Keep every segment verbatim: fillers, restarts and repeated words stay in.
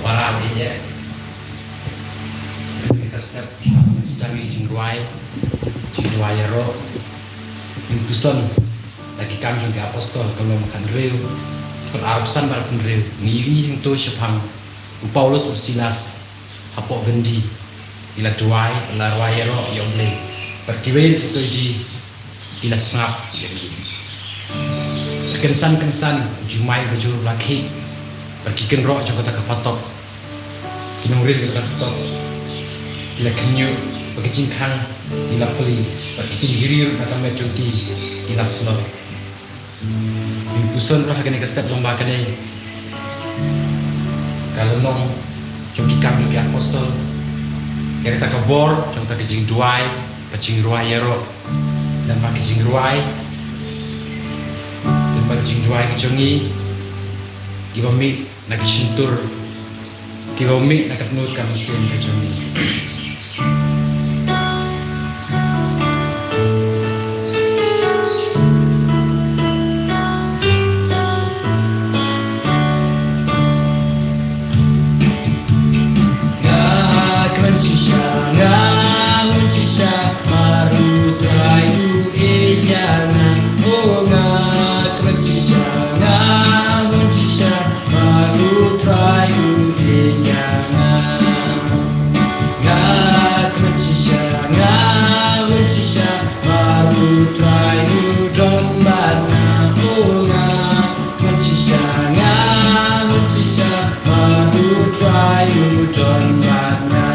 Para, eh, eh. Ka step, step jingrwai, jingrwai ïaroh. Ngi puson na Ki Kam jong ki Apostol, ka lynnong khathynriew, ka arphew san bad arphew hynriew. Ngi ïohi hangto shaphang u Paulus, u Silas, hapoh byndi, ki la duwai, la rwai ïaroh ïa U Blei. Bad kiwei na kito ki, ki la sngap ïa ki. Kynsan kynsan, u jumai bajur u la khih. Bad ki kynroh jong kata ka phatok, ki nongrim jong kata ka phatok, ki la khynñiuh. Bad ki jingkhang ki la plie. Bad ki jinghiar na ka met jong ki, ki la slok. Ngi puson ruh ha kane ka step lyngba kane ka lynnong jong Ki Kam jong ki Apostol, ïa kata ka bor jong kata ka jingduwai, ka jingrwai ïaroh. Lyngba ka jingrwai, lyngba ka jingduwai ka jong ngi, kiba mih na ki shyntur, kiba mih na ka tnat ka mynsiem ka jong ngi. Nga kmen shisha, nga hun shisha, mar U Trai u ïeit ïa nga. O nga kmen shisha, nga hun shisha, mar U Trai u ïeit ïa nga. Nga kmen shisha, nga hun shisha, mar U Trai u don bad nga. O nga kmen shisha, nga hun shisha, mar U Trai u don bad nga.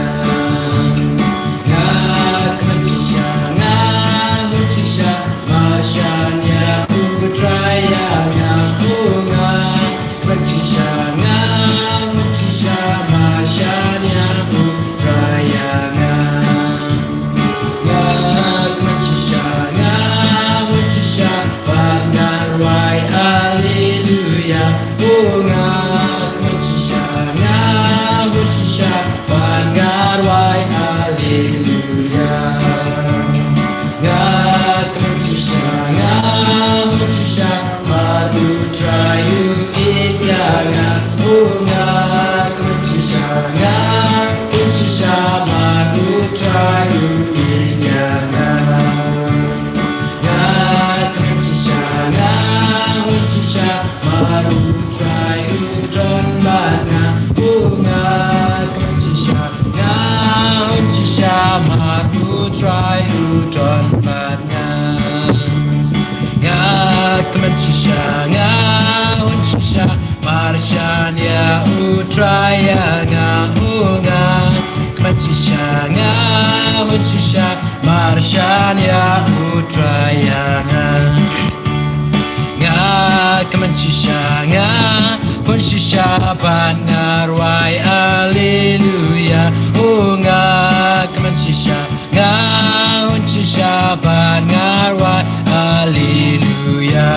Nga kmen shisha, nga hun shisha, mar shan ïa U Trai ïa nga. O nga kmen shisha, nga hun shisha, mar shan ïa U Trai ïa nga. Nga kmen shisha, nga hun shisha, bad nga rwai Alleluia. O nga kmen shisha, nga hun shisha, bad nga rwai Alleluia. Nga kmen shisha, nga hun shisha, mar U Trai u ïeit ïa nga. O nga kmen shisha, nga hun shisha, mar U Trai u ïeit ïa nga. Nga kmen shisha, nga hun shisha, mar U Trai u don bad nga. O nga kmen shisha, nga hun shisha, mar U Trai u don bad nga. Nga kmen shisha, nga hun shisha, mar shan ïa U Trai ïa nga. O nga kmen shisha, nga hun shisha, mar shan ïa U Trai ïa nga. Nga kmen shisha, nga hun shisha, bad nga rwai Alleluia. O nga kmen shisha, nga hun shisha, bad nga rwai Alleluia.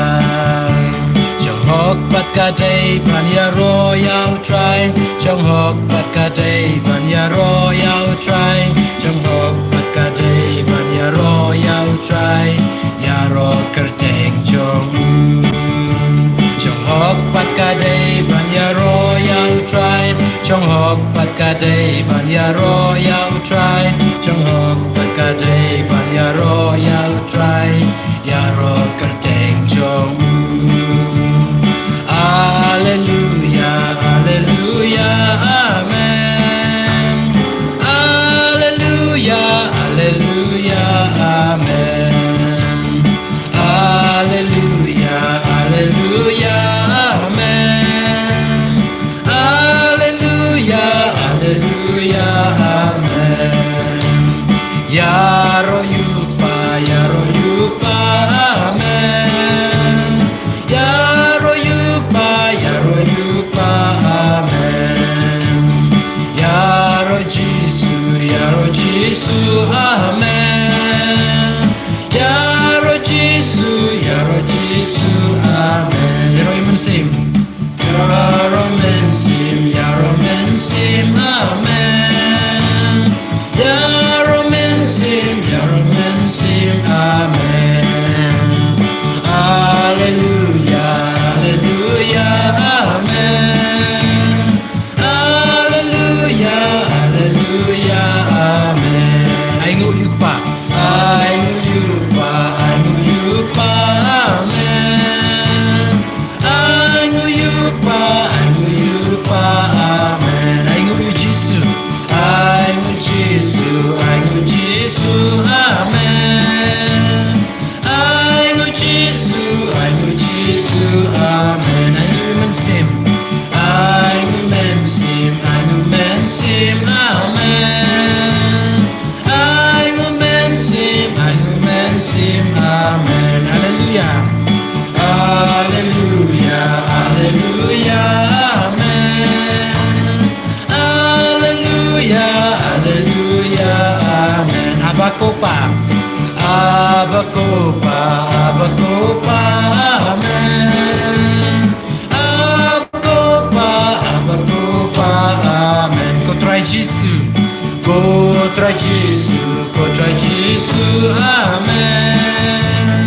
Shong hok bad ka dei ban ïaroh ïa U Trai. Shong hok bad ka dei ban ïaroh ïa U Trai. Shong hok bad ka dei ban ïaroh ïa U Trai. Ïaroh kyrteng jong u. Shong hok bad ka dei ban ïaroh ïa U Trai. Shong hok bad ka dei ban ïaroh ïa U Trai. Shong hok bad ka dei ban ïaroh ïa U Trai. Ïaroh kyrteng jong u. Alleluia, alleluia, amen. Alleluia, alleluia, amen. Alleluia, alleluia, amen. Alleluia, alleluia, amen. Ïaroh ïa u Kpa, ïaroh ïa u Kpa, amen. Ko Pa, Abba Ko Pa, Abba Ko Pa, amen. Abba Ko Pa, Abba Ko Pa, amen. Ko Trai Jisu, Ko Trai Jisu, Ko Trai Jisu, amen.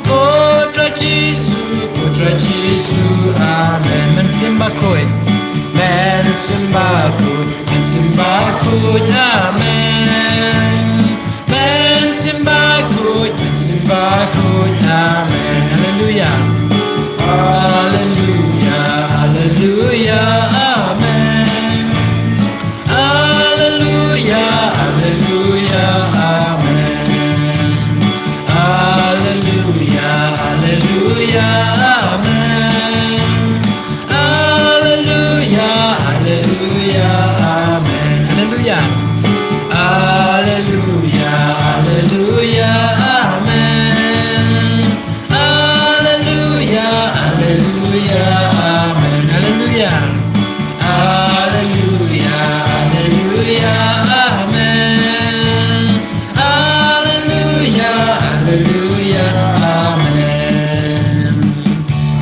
Ko Trai Jisu, Ko Trai Jisu, amen. Mynsiem Bakhuid, Mynsiem Bakhuid, Mynsiem Bakhuid, amen. Mynsiem Bakhuid, Mynsiem Bakhuid, amen. Haleluya. Haleluya, haleluya, amen. Haleluya, haleluya, amen. Haleluya, haleluya, amen. Haleluya, haleluya, amen. Haleluya. Haleluya, haleluya, amen. Haleluya, haleluya, amen. Haleluya. Haleluya, haleluya, amen. Haleluya, haleluya, amen.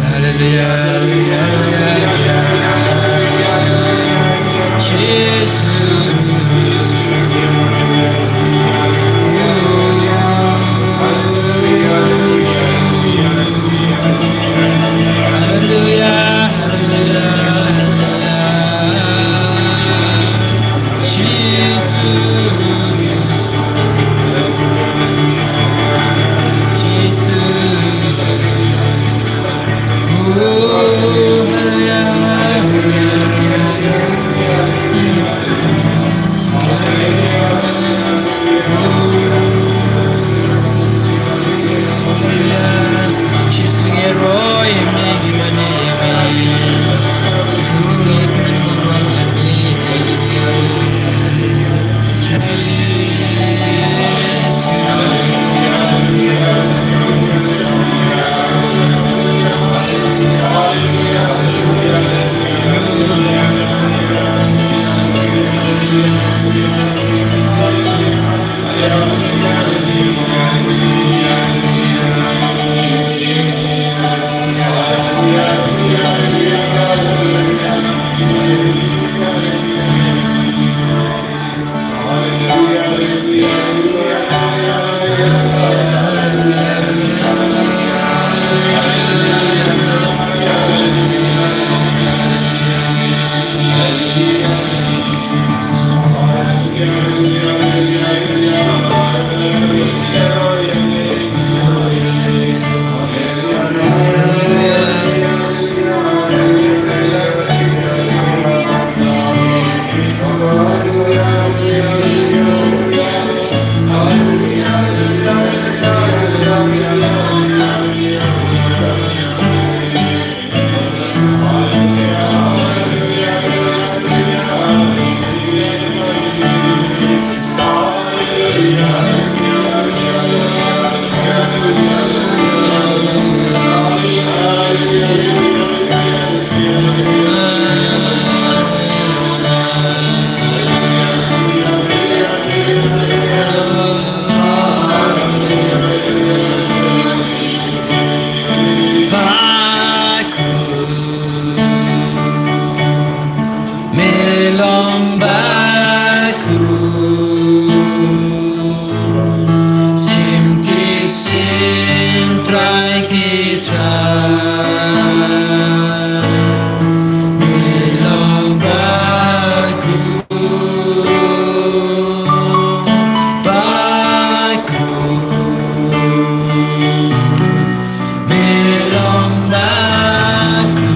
Haleluya, haleluya, haleluya, haleluya, Jisu. Haleluya, haleluya, haleluya, Jisu. Jisu. Bakhuid, me long bakhuid, sim ki sim, Trai ki Trai, me long bakhuid. Bakhuid, me long bakhuid,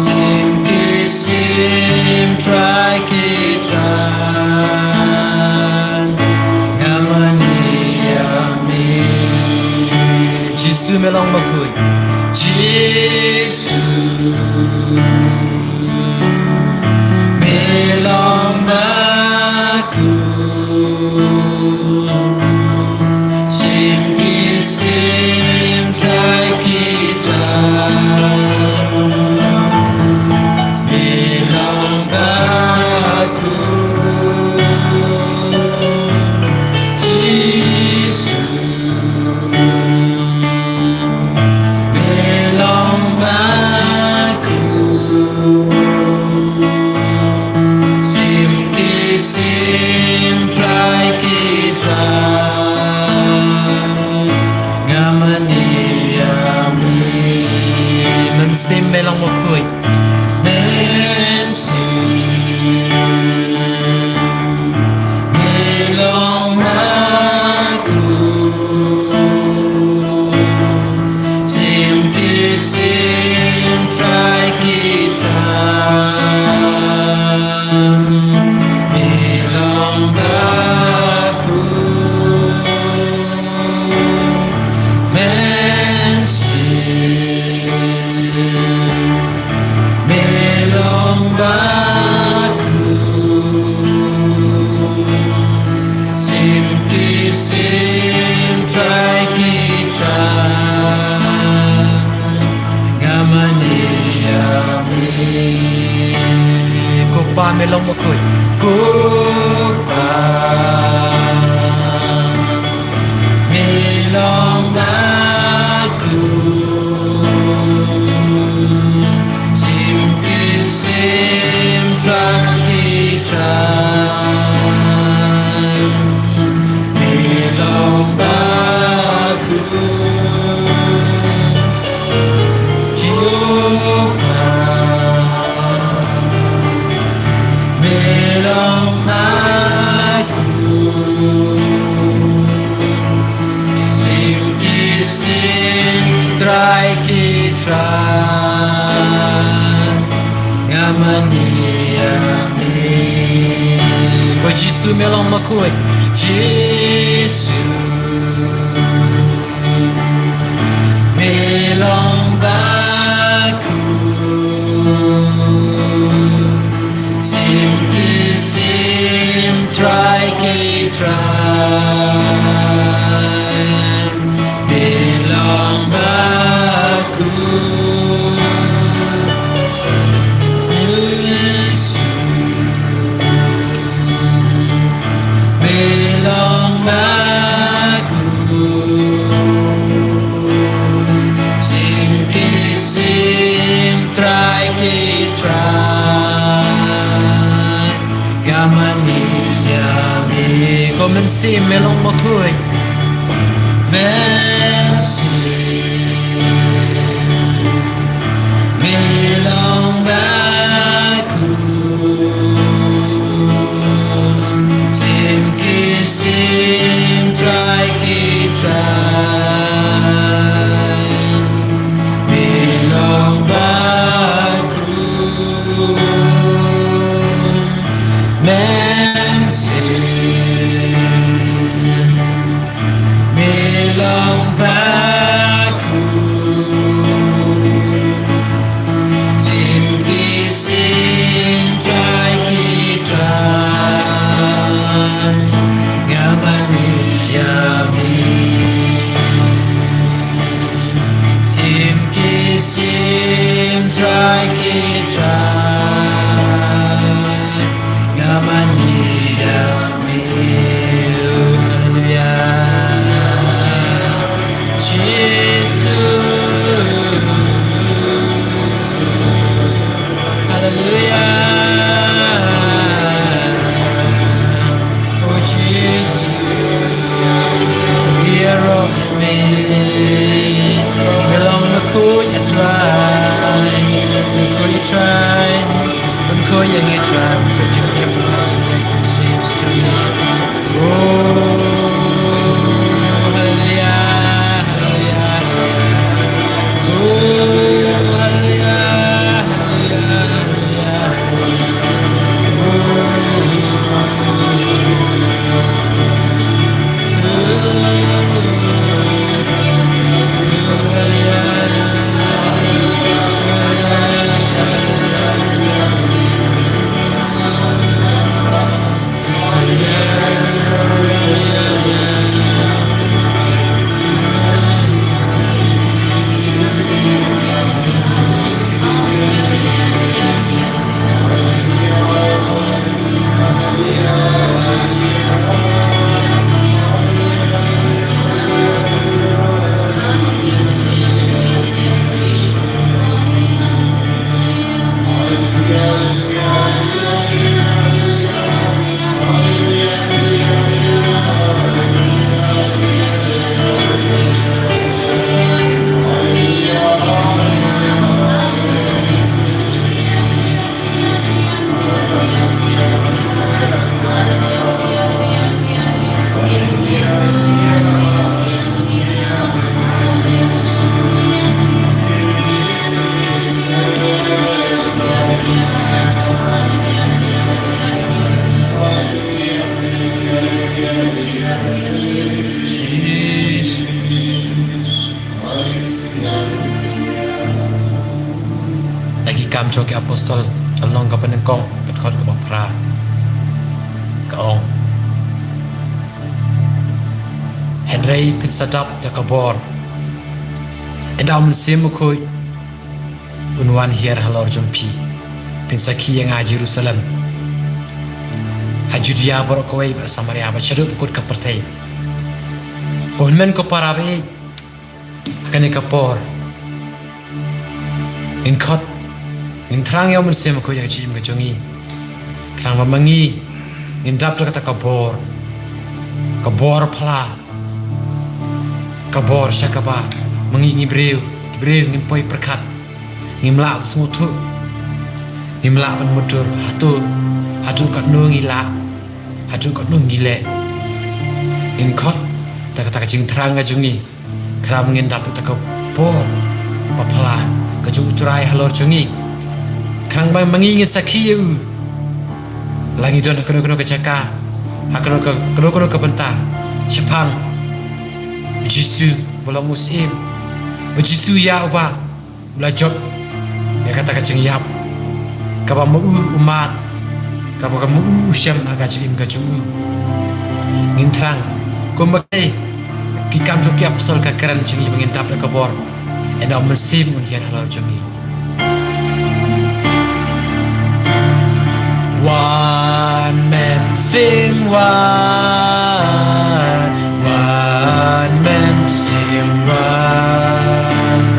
sim ki sim, Trai ki Trai, nga mane ïa me. Jisu, me long bakhuid. Jisu, me long bakhuid, sim ki sim, Trai ki Trai, me long bakhuid. Mynsiem, me long makhuid. Mynsiem, me long makhuid. Mynsiem ki mynsiem, Trai ki trai, me long makhuid. Mynsiem, me long makhuid. Mynsiem ki mynsiem, Trai ki trai, nga mane ïa me. Ko Pa, me long makhuid. Ko Pa, me long makhuid. Mynsiem ki mynsiem, Trai ki trai, me long makhuid. Jehobah, me long makhuid. Mynsiem ki mynsiem, Trai ki trai, nga mane ïa me. Ko Jisu, me long makhuid. Jisu, me long makhuid. Mynsiem ki mynsiem, Trai ki trai, me long makhuid. Jisu, me long makhuid. Mynsiem ki mynsiem, Trai ki trai, nga mane ïa me. Ko Mynsiem, me long makhuid. Mynsiem, me long makhuid. Mynsiem ki mynsiem, Trai ki trai, me long makhuid. Mynsiem, me long makhuid. Mynsiem ki mynsiem, Trai ki trai, nga mane ïa me. Mynsiem ki mynsiem, Trai ki trai, nga mane ïa me. Haleluia. Jisu. Haleluia. O Jisu, ïaroh ïa me. Me long makhuid, a Trai. Makhuid, a Trai. Makhuid ïa ngi, a Trai. Makhuid ïa ngi, a Trai. Oh, haleluia, haleluia, haleluia. Oh, haleluia, haleluia, haleluia. Na ki Kam jong ki Apostol, ka lynnong kaba nyngkong, ka dkhot kaba phra, ka ong: Hynrei phin sa dap da ka bor ynda U Mynsiem Bakhuid un wan hiar halor jong phi. Phin sakhi ïa nga ha Jerusalem, ha Judia baroh kawei, bad Samaria, bad shaduh ba kut ka pyrthei. Ko hynmen ko para ba ïeit, ha kane ka por ngin khot, ngin thrang ïa U Mynsiem Bakhuid ïa ka jingim ka jong ngi. Khnang ba ma ngi ngin dap da kata ka bor, ka bor phylla, ka bor sha kaba ma ngi, ngi briew, ngi briew ngim poi pyrkhat, ngim lah ban sngewthuh, ngim lah ban mutdur hato, haduh katno ngi lah, haduh katno ngi leh. Ngin khot da kata ka jingthrang ka jong ngi, khnang ba ngin dap da ka bor ba phylla ka jong U Trai halor jong ngi, khnang ba ma ngi ngin sakhi ïa U. La ngi don ha kano kano ka jaka, ha kano ka, kano kano ka bynta, shaphang U Jisu ba long U Syiem, U Jisu ïa uba U la jop ïa kata ka jingïap, kaba ma U u mad, kaba ka ma U u shem ha ka jingim ka jong U. Ngin thrang kumba kaei, ki Kam jong ki Apostol ka kren jong ngi ba ngin dap da ka bor ynda U Mynsiem un hiar halor jong ngi. Wan Mynsiem wan, wan Mynsiem wan,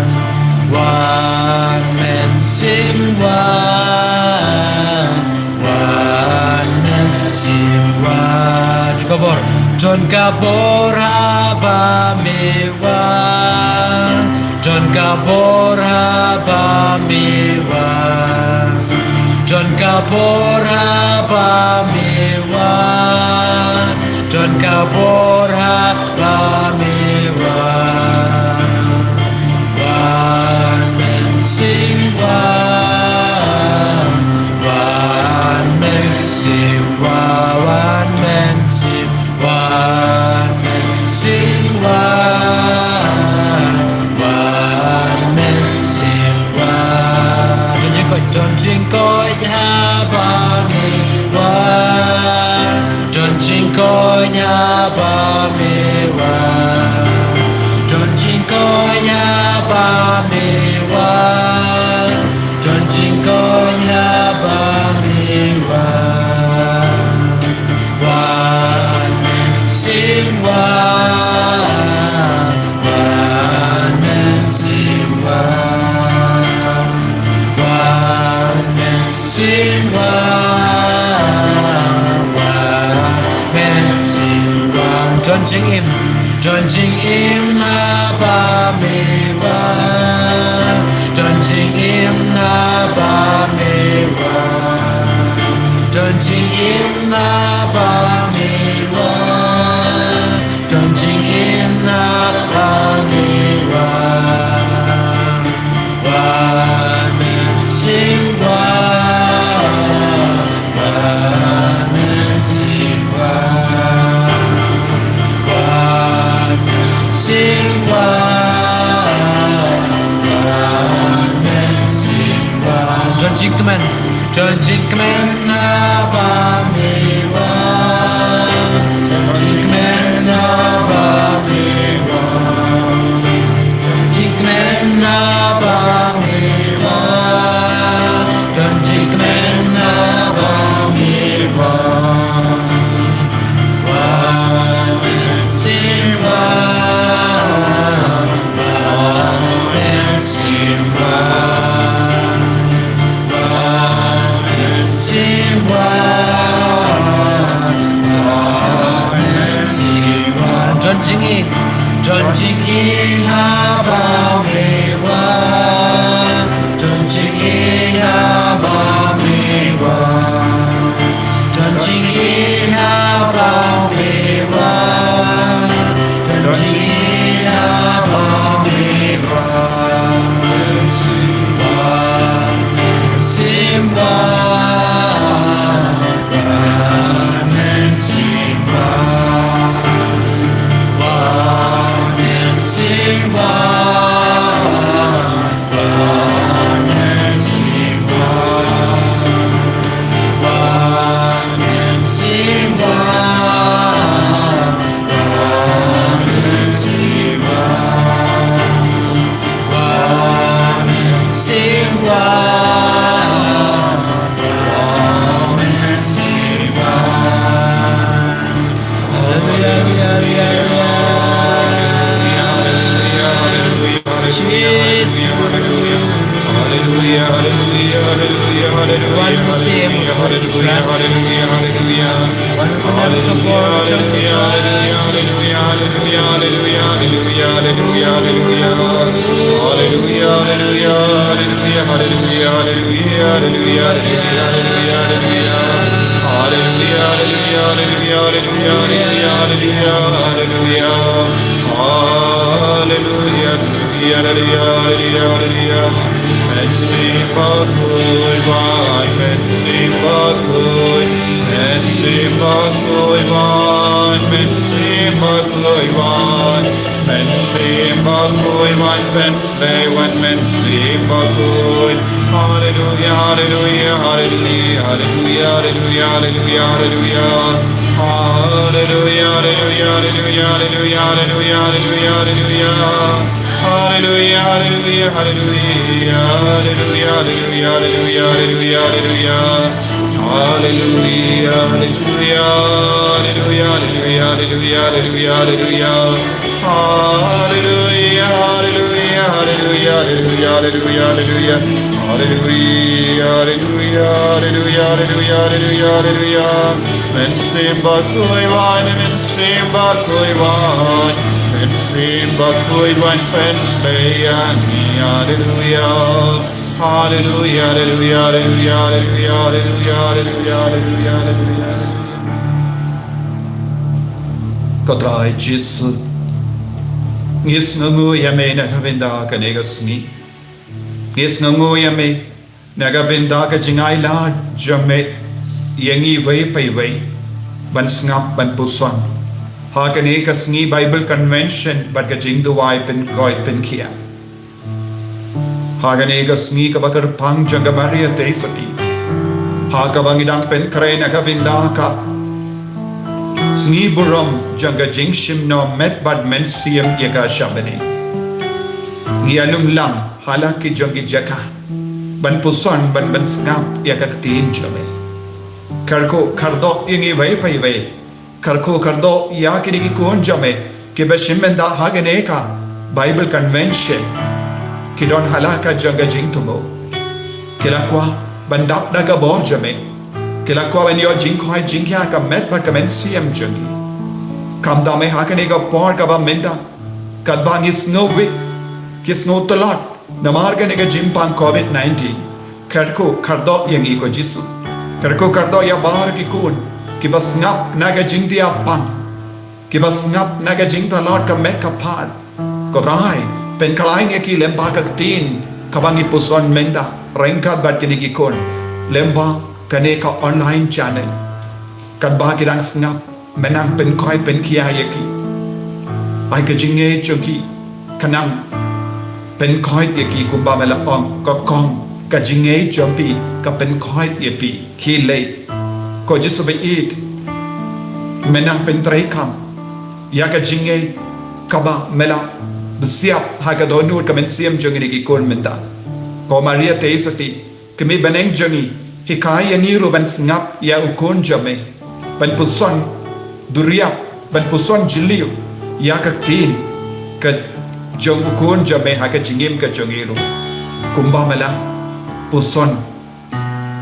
wan Mynsiem wan, wan Mynsiem wan. Ka bor, don ka bor haba me wan, don ka bor haba me wan, don ka bor haba me wan, don ka bor haba me wan. Wan Mynsiem wan, wan Mynsiem wan, wan Mynsiem wan, Mynsiem wan, wan Mynsiem wan. Don jingkoit, don jingkoit haba me wan, don jingkoit haba me wan, don jingkoit haba me wan, don jingkoit haba me wan. Wan Mynsiem wan, wan Mynsiem wan, wan Mynsiem wan, wan Mynsiem wan. Don jingim, don jingim haba me wan, don jingim haba me wan, don jingim haba me wan, don jingim haba me wan. Wan Mynsiem wan, wan Mynsiem wan, wan Mynsiem wan, wan Mynsiem wan. Don jingkmen, don jingkmen haba me wan, don jingkmen haba me wan, don jingkmen haba me wan, don jingkmen haba me wan. Wan Mynsiem wan, wan Mynsiem wan, wan Mynsiem wan, wan Mynsiem wan. Don jingim, don jingim haba me wan, don jingim haba me wan, don jingim haba me wan, don jingim haba me wan. Wan Mynsiem wan, wan Mynsiem wan, wan Mynsiem wan, Hallelujah, hallelujah, hallelujah, hallelujah, hallelujah. Mynsiem Bakhuid Wan, Mynsiem Bakhuid, Mynsiem Bakhuid Wan, Mynsiem Bakhuid Wan, Mynsiem Bakhuid Wan, Mynsiem Bakhuid Wan, Mynsiem Bakhuid. Hallelujah, hallelujah, hallelujah, hallelujah, hallelujah, hallelujah, hallelujah. Hallelujah, hallelujah, hallelujah, hallelujah, hallelujah, hallelujah, hallelujah. Hallelujah, hallelujah, hallelujah, hallelujah, hallelujah, hallelujah, hallelujah, hallelujah. Hallelujah, hallelujah, hallelujah, hallelujah, hallelujah, hallelujah. Hallelujah, hallelujah, hallelujah, hallelujah, hallelujah. Hallelujah, hallelujah, hallelujah, hallelujah, hallelujah, hallelujah. Mynsiem Bakhuid Wan, Mynsiem Bakhuid Wan, Mynsiem Bakhuid Wan, Mynsiem Bakhuid Wan. Hallelujah. Hallelujah, hallelujah, hallelujah, hallelujah, hallelujah, hallelujah, hallelujah. Ko Trai Jisu, ngi sngewnguh ïa me na ka bynta kane ka sngi. Ngi sngewnguh ïa me na ka bynta ka jingailad jong me ïa ngi iwei pa iwei ban sngap ban puson ha kane ka sngi Bible Convention bad ka jingduwai pynkoit pynkhiah. Ha kane ka sngi kaba kyrpang jong ka Maria Theisotti, ha kaba ngi dang pynkhreh na ka bynta ka sngi burom jong ka jingshim noh met bad mynsiem ïa ka Shabani, ngi ïalum lang ha la ki jong ki jaka ban puson, ban, ban sngap ïa ka ktien jong me. Kyrkhu kyrdoh ïa ngi iwei pa iwei. Kyrkhu kyrdoh ïa kine ki khun jong me kiba shim bynta ha kane ka Bible Convention. Ki don ha la ka jong ka jingthmu. Ki la kwah ban dap da ka bor jong me. Ki la kwah ban ïoh jingkoit jingkhiah ka met bad ka mynsiem jong ki. Kumta me ha kane ka por kaba mynta, katba ngi sngew weak, ki sngew tlot namar kane ka jingpang Covid nineteen. Kyrkhu kyrdoh ïa ngi ko Jisu. Kyrkhu kyrdoh ïa baroh ki khun kiba sngap na ka jingthiah pang, kiba sngap na ka jingtlot ka met ka phad. Ko Trai, pynkhlaiñ ïa ki lyngba ka ktien kaba ngi puson mynta ryngkat bad kine ki khun lyngba kane ka online channel. Katba ki dang sngap, men nang pynkoit pynkhiah ïa ki. Ai ka jingngeit jong ki ka nang pynkoit ïa ki, kumba me la ong, ka kong ka jingngeit jong phi ka pynkoit ïa phi. Khie leit ko Jisu ba ïeit, men nang pyntreikam ïa ka jingngeit kaba me la bsiap ha ka dohnud ka mynsiem jong kine ki khun mynta. Ko Maria Theisotti, Kmie bneng jong ngi, hikai ïa ngi ruh ban sngap ïa u khun jong me, ban puson duriap, ban puson jylliew ïa ka ktien ka jong u khun jong me ha ka jingim ka jong ngi ruh. Kumba me la puson,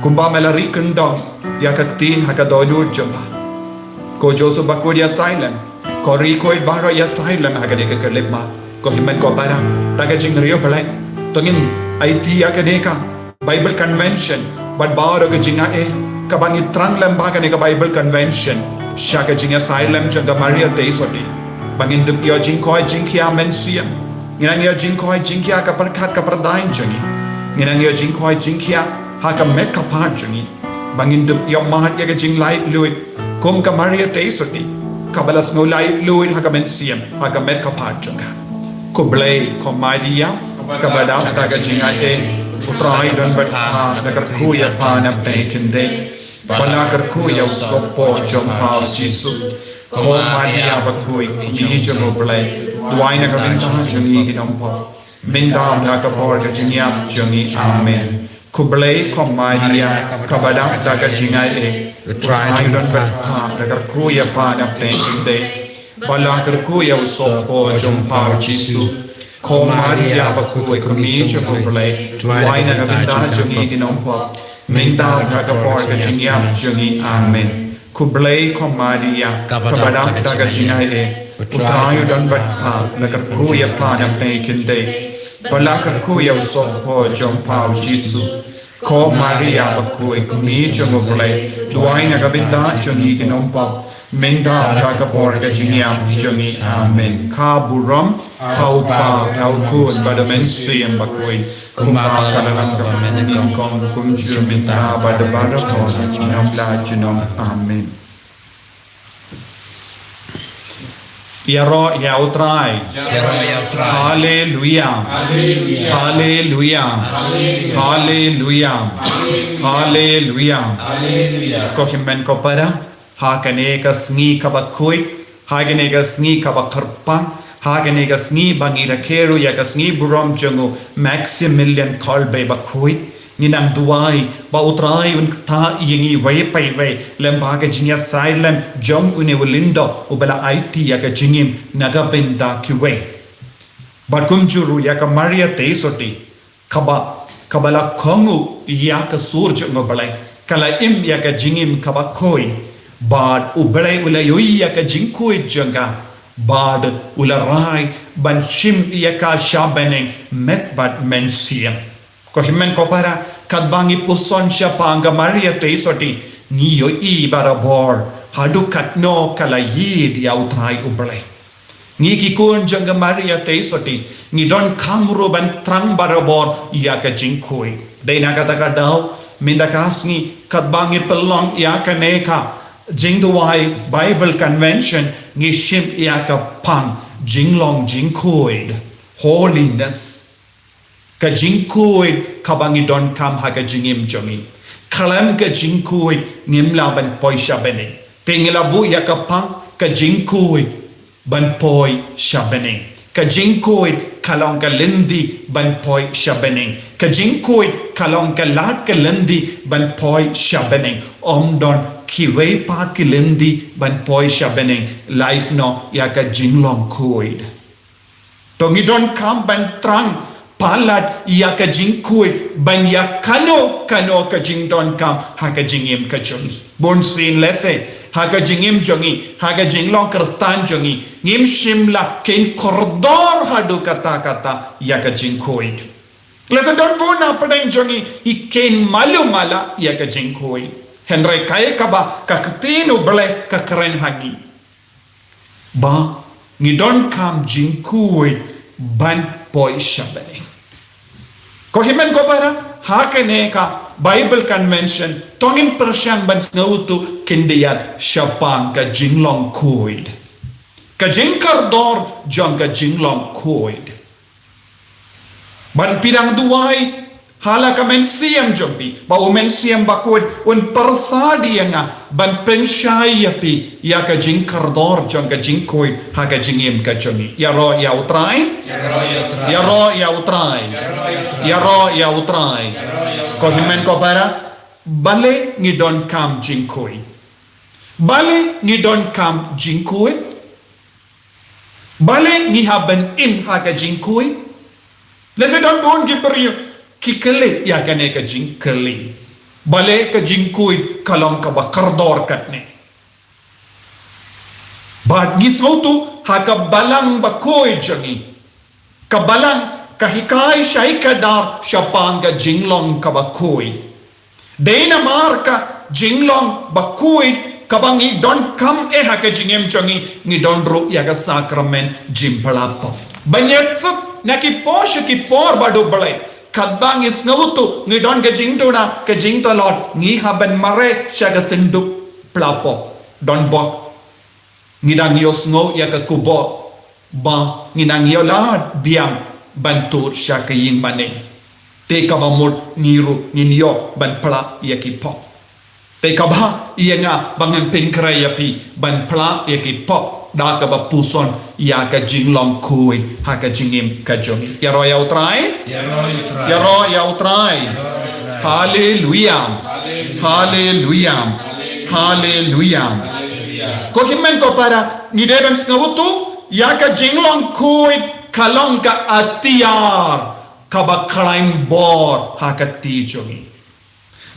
kumba me la ri kyndong ïa ka ktien ha ka dohnud jong pha. Ko Joseph Bakhuid ïa Salem, ko Ri Khuid baroh ïa Salem ha kane ka khyllipmat, ko hynmen ko para, da ka jingriewblei to ngin aiti ïa kane ka Bible Convention bad baroh ka jingaiei kaba ngi thrang lyngba kane ka Bible Convention sha ka jingïasai lem jong ka Maria Theisotti, ba ngin dup ïoh jingkoit jingkhiah mynsiem. Ngin nang ïoh jingkoit jingkhiah ka pyrkhat ka pyrdaiñ jong ngi. Ngin nang ïoh jingkoit jingkhiah ha ka met ka phad jong ngi, ba ngin dup ïoh mad ïa ka jinglaitluid kum ka Maria Theisotti, kaba la sngew laitluid ha ka mynsiem, ha ka met ka phad jong ka. Khublei ko Maria, kaba dap da ka jingaiei, U Trai u don bad pha, la kyrkhu ïa pha na pdeng ki khyndai, bad la kyrkhu ïa u sohpop jong pha U Jisu. Ko Maria bakhuid, Kmie jong U Blei, duwai na ka bynta jong ngi ki nongpop, mynta bad ha ka por ka jingïap jong ngi. Amen. Khublei ko Maria, kaba dap da ka jingaiei, U Trai u don bad pha, la kyrkhu ïa pha napdeng ki khyndai, bad la kyrkhu ïa u sohpoi jong pha u Jisu. Ko Maria bakhuid, ka kmie jong u Blei, duwai na ka bynta jong ngi ki nongpop, mynta bad ha ka por ka jingïap jong ngi. Amen. Khublei ko Maria, kaba dap da ka jingaiei, U Trai u don bad pha, la kyrkhu ïa pha napdeng ki khyndai, bad la kyrkhu ïa u sohpoi jong pha u Jisu. Ko Maria bakhuid, ka kmie jong u Blei, duwai na ka bynta jong ngi ki nongpop, mynta bad ha ka por ka jingïap jong ngi. Amen. Ka burom ha u Kpa, ha u Khun bad ha u Mynsiem Bakhuid, kumba ka la long ha kaba mynnyngkong, kumjuh mynta bad barabor, junom la junom. Amen. Ïaroh ïa u Trai. Ïaroh ïa u Trai. Haleluia. Haleluia. Haleluia. Haleluia. Haleluia. Ko hynmen ko para, ha kane ka sngi kaba khuid, ha kane ka sngi kaba kyrpang, ha kane ka sngi ba ngi rakhe ruh ïa ka sngi burom jong u Maximilian Kolbe bakhuid, ngi nang duwai ba u Trai un ktah ïa ngi iwei pa iwei lem bad ka jingïasaid lem jong une u lyngdoh uba la aiti ïa ka jingim na ka bynta kiwei. Bad kumjuh ruh ïa ka Maria Theisotti, kaba, kaba la kohnguh ïa ka sur jong u Blei, ka la im ïa ka jingim kaba khuid. Bad u Blei u la ïohi ïa ka jingkhuid jong ka, bad u la rai ban shim ïa ka sha bneng met bad mynsiem. Ko hynmen ko para, katba ngi puson shaphang ka Maria Theisotti, ngi ïohi barabor haduh katno ka la ïeit ïa u Trai u Blei. Ngi ki khun jong ka Maria Theisotti, ngi donkam ruh ban thrang barabor ïa ka jingkhuid. Dei na kata ka daw, mynta ka sngi, katba ngi pynlong ïa kane ka jingduwai Bible Convention, ngi shim ïa ka pang jinglong jingkhuid, holiness. Ka jingkhuid kaba ngi donkam ha ka jingim jong ngi. Khlem ka jingkhuid ngim lah ban poi sha bneng. Te ngi la buh ïa ka pang ka jingkhuid ban poi sha bneng. Ka jingkhuid ka long ka lynti ban poi sha bneng. Ka jingkhuid ka long ka lad ka lynti ban poi sha bneng. Ym don kiwei pat ki lynti ban poi sha bneng lait noh ïa ka jinglong khuid. To ngi donkam ban thrang palat ïa ka jingkhuid ban ïa kano kano ka jingdonkam ha ka jingim ka jong ngi. Bunsien lehse ha ka jingim jong ngi, ha ka jinglong Khristan jong ngi, ngim shym la kheiñ kordor haduh katta katta ïa ka jingkhuid. Lehse don bun na pdeng jong ngi ki kheiñ malu mala ïa ka jingkhuid. Hynrei kaei kaba ka ktien u Blei ka kren ha ngi, ba ngi donkam jingkhuid ban poi sha bneng. Ko hynmen ko para, ha kane ka Bible Convention, to ngin pyrshang ban sngewthuh khyndiat shaphang ka jinglong khuid, ka jingkordor jong ka jinglong khuid. Ban pyrshang duwai ha la ka mynsiem jong phi, ba u Mynsiem Bakhuid un pyrsad ïa nga ban pynshai ïa phi ïa ka jingkordor jong ka jingkhuid ha ka jingim ka jong ngi. Ïaroh ïa u Trai. Ïaroh ïa u Trai. Ïaroh ïa u Trai. Ko hynmen ko para, balei ngi donkam jingkhuid? Balei ngi donkam jingkhuid? Balei ngi hap ban im ha ka jingkhuid? Lehse don bun ki briew ki kylli ïa kane ka jingkylli. Balei ka jingkhuid ka long kaba kordor katne? Bad ngi sngewthuh ha ka Balang Bakhuid jong ngi, ka Balang ka hikai shai kdar shaphang ka jinglong kaba khuid. Dei namar ka jinglong bakhuid kaba ngi donkam eh ha ka jingim jong ngi, ngi don ruh ïa ka sakramen jingphla pop. Ban ïasuk na ki por sha ki por bad u Blei, katba ngi sngewthuh ngi don ka jingduna ka jingtlot, ngi hap ban mareh sha ka syndup phla pop. Don bok ngi dang ïohsngew ïa ka khubor ba ngi nang ïoh lad biang ban tur sha ka ïing mane. Te kaba mut ngi ruh ngin ïoh ban phla ïa ki pop. Te kaba ïa nga ba ngan pynkhreh ïa phi ban phla ïa ki pop. da kaba puson ïa ka jinglong khuid ha ka jingim ka jong ngi. Ïaroh ïa U Trai. Ïaroh ïa U Trai. Ïaroh ïa U Trai. Ïaroh ïa U Trai. Haleluia. Haleluia. Haleluia. Haleluia. Ko hynmen ko para, ngi dei ban sngewthuh ïa ka jinglong khuid ka long ka atiar kaba khlaiñ bor ha ka kti jong ngi.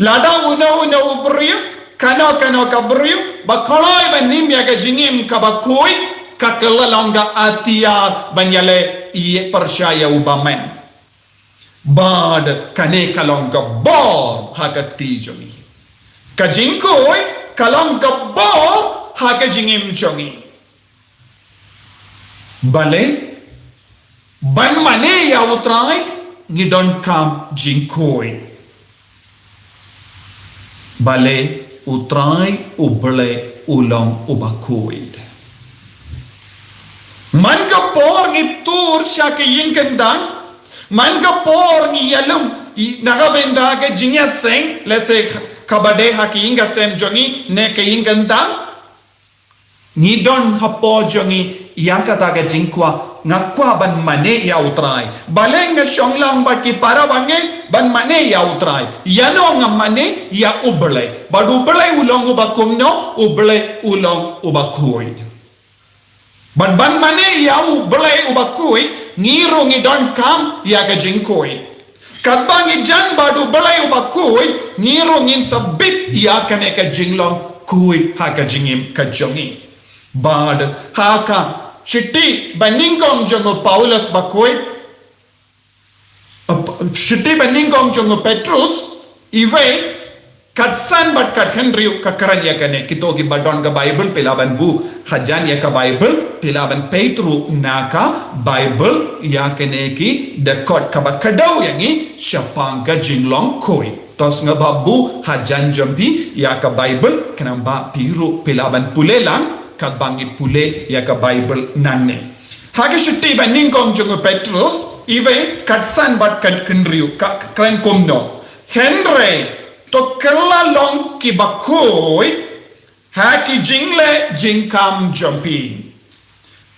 Lada uno uno u briew, kano kano ka briew ba kloi ban im ïa ka jingim kaba khuid, ka kylla long ka atiar ban ïaleh ïa pyrshah ïa u bymman. Bad kane ka long ka bor ha ka kti jong ngi. Ka jingkhuid ka long ka bor ha ka jingim jong ngi. Balei? Ban mane ïa U Trai ngi donkam jingkhuid. Balei? U Trai U Blei u long uba khuid. Man ka por ngi tur sha ka ïing kyndang, man ka por ngi ïalum na ka bynta ka jingïaseng, lehse kaba dei ha ka ïing ka sem jong ngi ne ka ïing kyndang, ngi don hapoh jong ngi ïa kata ka jingkwah, nga kwah ban mane ïa U Trai. Balei nga shong lang bad ki para bangeit ban mane ïa U Trai? Ïano nga mane ïa U Blei? Bad U Blei u long uba kumno? U Blei u long uba khuid. Bad ban mane ïa U Blei uba khuid, ngi ruh ngi donkam ïa ka jingkhuid. Katba ngi jan bad U Blei uba khuid, ngi ruh ngin sa bit ïa kane ka jinglong khuid ha ka jingim ka jong ngi. Bad ha ka shithi banyngkong jong u Paulus bakhuid, shithi banyngkong jong u Petrus, iwei, katsan bad kathynriew ka kren ïa kane. Kito kiba don ka Bible phi lah ban buh hajan ïa ka Bible, phi lah ban peit ruh na ka Bible ïa kane ki dkhot kaba kdew ïa ngi shaphang ka jinglong khuid. To sngewbha buh hajan jong phi ïa ka Bible, khnang ba phi ruh phi lah ban pule lang katba ngi pule ïa ka Bible nangne. Ha ka shithi banyngkong jong u Petrus, iwei, katsan bad kathynriew, ka kren kumno: Hynrei to kylla long kiba khuid ha ki jingleh jingkam jong phi,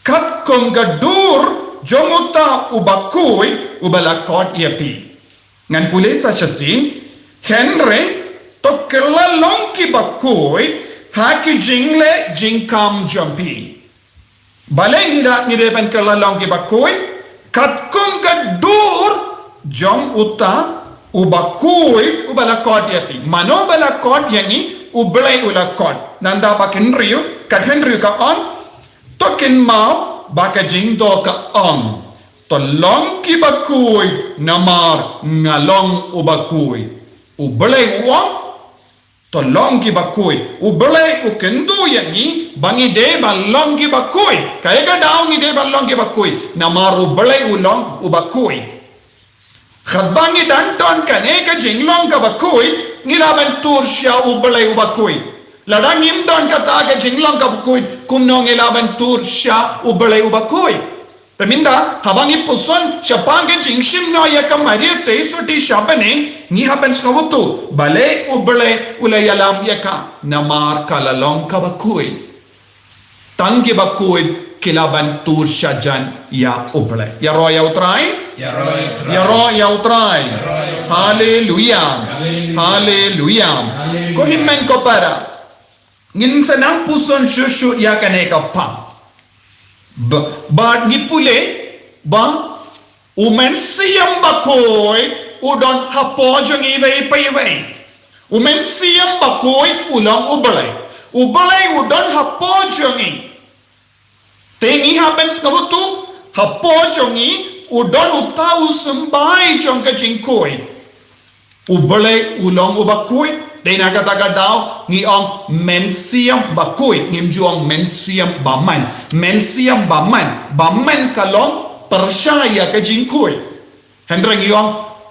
katkum ka dur jong uta uba khuid uba la khot ïa phi. Ngan pule sa shisien: Hynrei to kylla long kiba khuid ha ki jingleh jingkam jong phi. Balei ngi dei, ngi dei ban kylla long kiba khuid? Katkum ka dur jong uta uba khuid uba la khot ïa phi. Mano ba la khot ïa ngi? U Blei u la khot. Nangta ba kynriew, kathynriew ka ong: To kynmaw ba ka jingdoh ka ong, to long kiba khuid namar nga long uba khuid. U Blei u ong to long kiba khuid. U Blei u kyntu ïa ngi ba ngi dei ban long kiba khuid. Kaei ka daw ngi dei ban long kiba khuid? Namar U Blei u long uba khuid. Katba ngi dang don kane ka jinglong kaba khuid, ngi lah ban tur sha U Blei uba khuid. Lada ngim don kata ka jinglong kaba khuid, kumno ngi lah ban tur sha U Blei uba khuid? Te mynta, haba ngi puson shaphang ka jingshim noh ïa ka Maria Theisotti sha bneng, ngi hap ban sngewthuh balei U Blei u la ïalam ïa ka, namar ka la long kaba khuid. Tang kiba khuid ki lah ban tur sha jan ïa U Blei. Ïaroh ïa U Trai. Ïaroh ïa U Trai. Haleluia. Haleluia. Ko hynmen ko para, ngin sa nang puson shuh shuh ïa kane ka phang. Bad ngi pule ba U Mynsiem Bakhuid u don hapoh jong ngi iwei pa iwei. U Mynsiem Bakhuid u long U Blei. U Blei u don hapoh jong ngi. Te ngi hap ban sngewthuh, hapoh jong ngi u don uta u symbai jong ka jingkhuid. U Blei u long uba khuid. Dei na kata ka daw ngi ong Mynsiem Bakhuid, ngim ju ong Mynsiem Bymman. Mynsiem Bymman, Bymman ka long pyrshah ïa ka jingkhuid. Hynrei ngi ong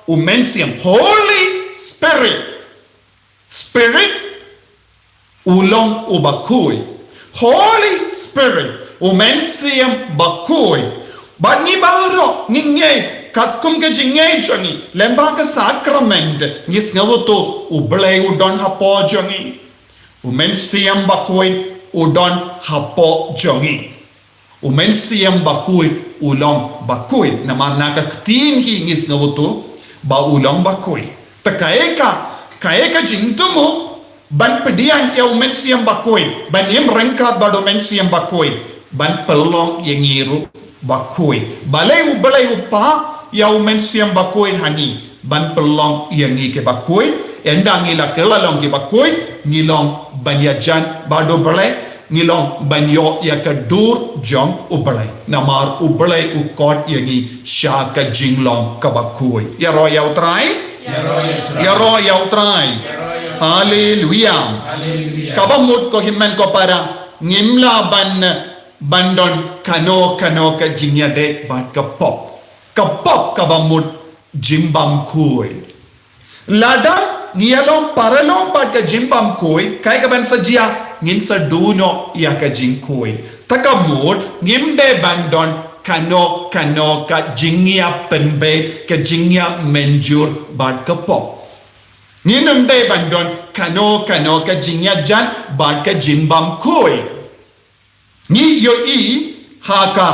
U Mynsiem, Holy Spirit. Spirit u long uba khuid. Holy Spirit, U Mynsiem Bakhuid. Bad ngi baroh ngi ngeit, katkum ka jingngeit jong ngi lyngba ka sakrament, ngi sngewthuh U Blei u don hapoh jong ngi. U Mynsiem Bakhuid u don hapoh jong ngi. U Mynsiem Bakhuid u long bakhuid. Namar na ka ktien hi ngi sngewthuh ba u long bakhuid. Te kaei ka, kaei ka jingthmu ban pdiang ïa u Mynsiem Bakhuid, ban im ryngkat bad u Mynsiem Bakhuid, ban pynlong ïa ngi ruh bakhuid. Balei U Blei u phah ïa u Mynsiem Bakhuid ha ngi? Ban pynlong ïa ngi ki bakhuid. Ynda ngi la kylla long ki bakhuid, ngi long ban ïajan bad U Blei, ngi long ban ïoh ïa ka dur jong U Blei. Namar U Blei u khot ïa ngi sha ka jinglong kaba khuid. Ïaroh ïa U Trai. Ïaroh ïa U Trai. Haleluia. Kaba mut ko hynmen ko para, ngim lah ban, ban don kano kano ka jingïadei bad ka pop. Ka pop kaba mut jingbymkhuid. Lada ngi ïalong paralok bad ka jingbymkhuid, kaei kaban sa jia? Ngin sa duh noh ïa ka jingkhuid. Te ka mut ngim dei ban don kano kano ka jingïapynbeit, ka jingïamynjur bad ka pop. Ngim dei ban don kano kano ka jingïajan bad ka jingbymkhuid. Ngi ïohi ha ka,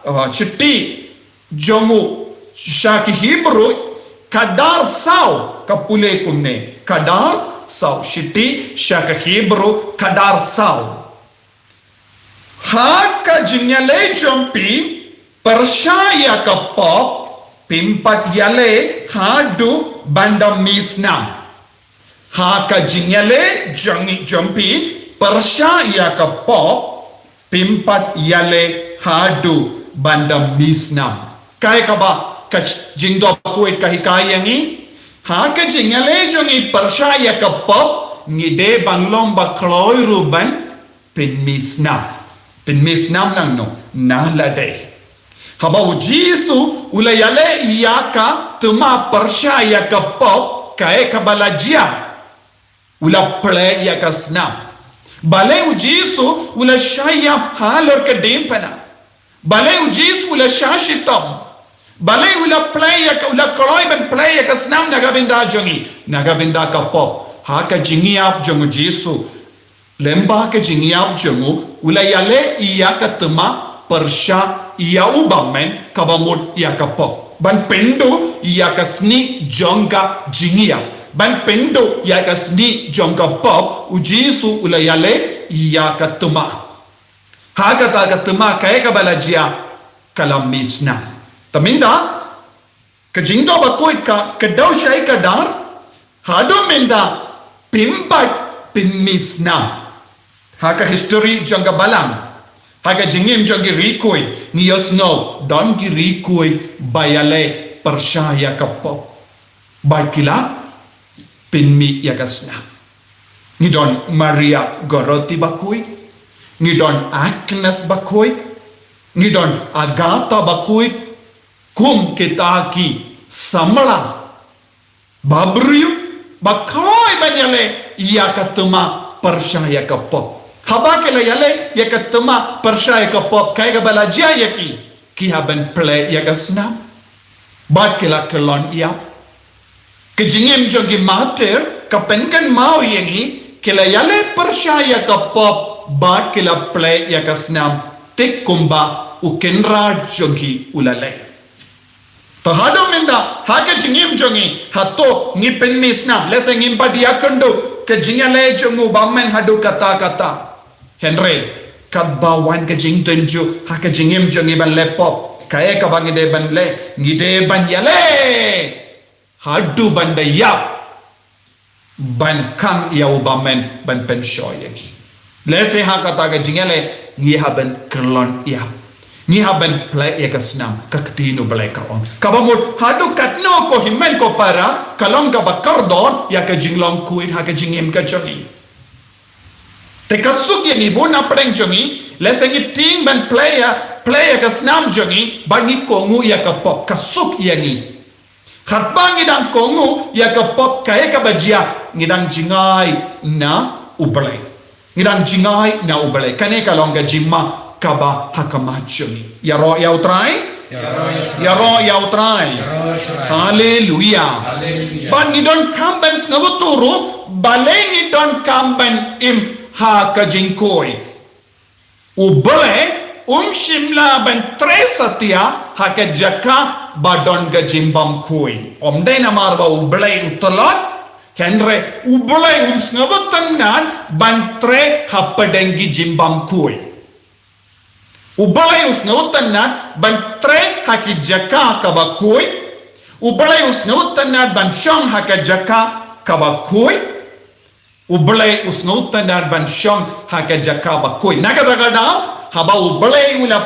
uh, shithi jong u sha ki Hebru, kdar saw, ka pule kumne, kdar saw, shithi sha ki Hebru, kdar saw. Ha ka jingïaleh jong phi, pyrshah ïa ka pop, phim pat ïaleh haduh ban da mih snam. Ha ka jingïaleh jong, jong phi, pyrshah ïa ka pop, phim pat ïaleh haduh ban da mih snam. Kaei kaba ka jingdon bakhuid ka hikai ïa ngi? Ha ka jingïaleh jong ngi pyrshah ïa ka pop, ngi dei ban long bakloi ruh ban pynmih snam. Pynmih snam nangno? Na lade, haba U Jisu u la ïaleh ïa ka thma pyrshah ïa ka pop, kaei kaba la jia? U la plie ïa ka snam. Balei U Jisu u la shah ïap halor ka diengphna? Balei U Jisu u la shah shitom? Balei u la plie ïa ka, u la kloi ban plie ïa ka snam na ka bynta jong ngi, na ka bynta ka pop? Ha ka jingïap jong U Jisu, lyngba ka jingïap jong u, u la ïaleh ïa ka thma pyrshah ïa u bymman, kaba mut ïa ka pop. Ban pynduh ïa ka snieh jong ka jingïap, ban pynduh ïa ka snieh jong ka pop, U Jisu u la ïaleh ïa ka thma. Ha kata ka thma, kaei kaba la jia? Ka la mih snam. Te mynta, ka jingdon bakhuid ka, ka dei shai kdar, haduh mynta phim pat pynmih snam. Ha ka history jong ka balang, ha ka jingim jong ki riewkhuid, ngi ïohsngew don ki riewkhuid ba ïaleh pyrshah ïa ka pop, bad ki la pynmih ïa ka snam. Ngi don Maria Goretti bakhuid, ngi don Agnes bakhuid, ngi don Agatha bakhuid, kum kita ki samla babriew ba kloi ban ïaleh ïa ka thma pyrshah ïa ka pop. Haba ki la ïaleh ïa ka thma pyrshah ïa ka pop, kaei kaba la jia ïa ki? Ki hap ban plie ïa ka snam, bad ki la kyllon ïap. Ka jingim jong ki martyr ka pynkynmaw ïa ngi, ki la ïaleh pyrshah ïa ka pop, bad ki la plie ïa ka snam, thik kumba u Kynrad jong ki u la leh. Te haduh mynta, ha ka jingim jong ngi, hato ngi pynmih snam? Lehse ngim pat ïakynduh ka jingïaleh jong u bymman haduh katta katta. Hynrei katba wan ka jingtynjuh ha ka jingim jong ngi ban leh pop, kaei kaba ngi dei ban leh? Ngi dei ban ïaleh haduh ban da ïap, ban khang ïa u bymman ban pynshoi ïa ngi. Lehse ha kata ka jingïaleh ngi hap ban kyllon ïap, ngi hap ban plie ïa ka snam. Ka ktien U Blei ka ong, kaba mut haduh katno, ko hynmen ko para, ka long kaba kordor ïa ka jinglong khuid ha ka jingim ka jong ngi. Te ka suk ïa ngi, bun na pdeng jong ngi, lehse ngi tieng ban plie ïa, plie ïa ka snam jong ngi, bad ngi kohnguh ïa ka pop, ka suk ïa ngi. Katba ngi dang kohnguh ïa ka pop, kaei kaba jia? Ngi dang jngai na U Blei. Ngi dang jngai na U Blei. Kane ka long ka jingma kaba ha khmat jong ngi. Ïaroh ïa U Trai. Ïaroh ïa U Trai. Haleluia. Bad ngi donkam ban sngewthuh ruh, balei ngi donkam ban im ha ka jingkhuid? U Blei um shym la ban trei satia ha ka jaka ba don ka jingbymkhuid. Ym dei namar ba U Blei u tlot, hynrei U Blei um sngewtynnad ban trei hapdeng ki jingbymkhuid. U Blei u sngewtynnad ban trei ha ki jaka kaba khuid. U Blei u sngewtynnad ban shong ha ka jaka kaba khuid. U Blei u sngewtynnad ban shong ha ka jaka ba khuid. Na kata ka daw, haba U Blei u la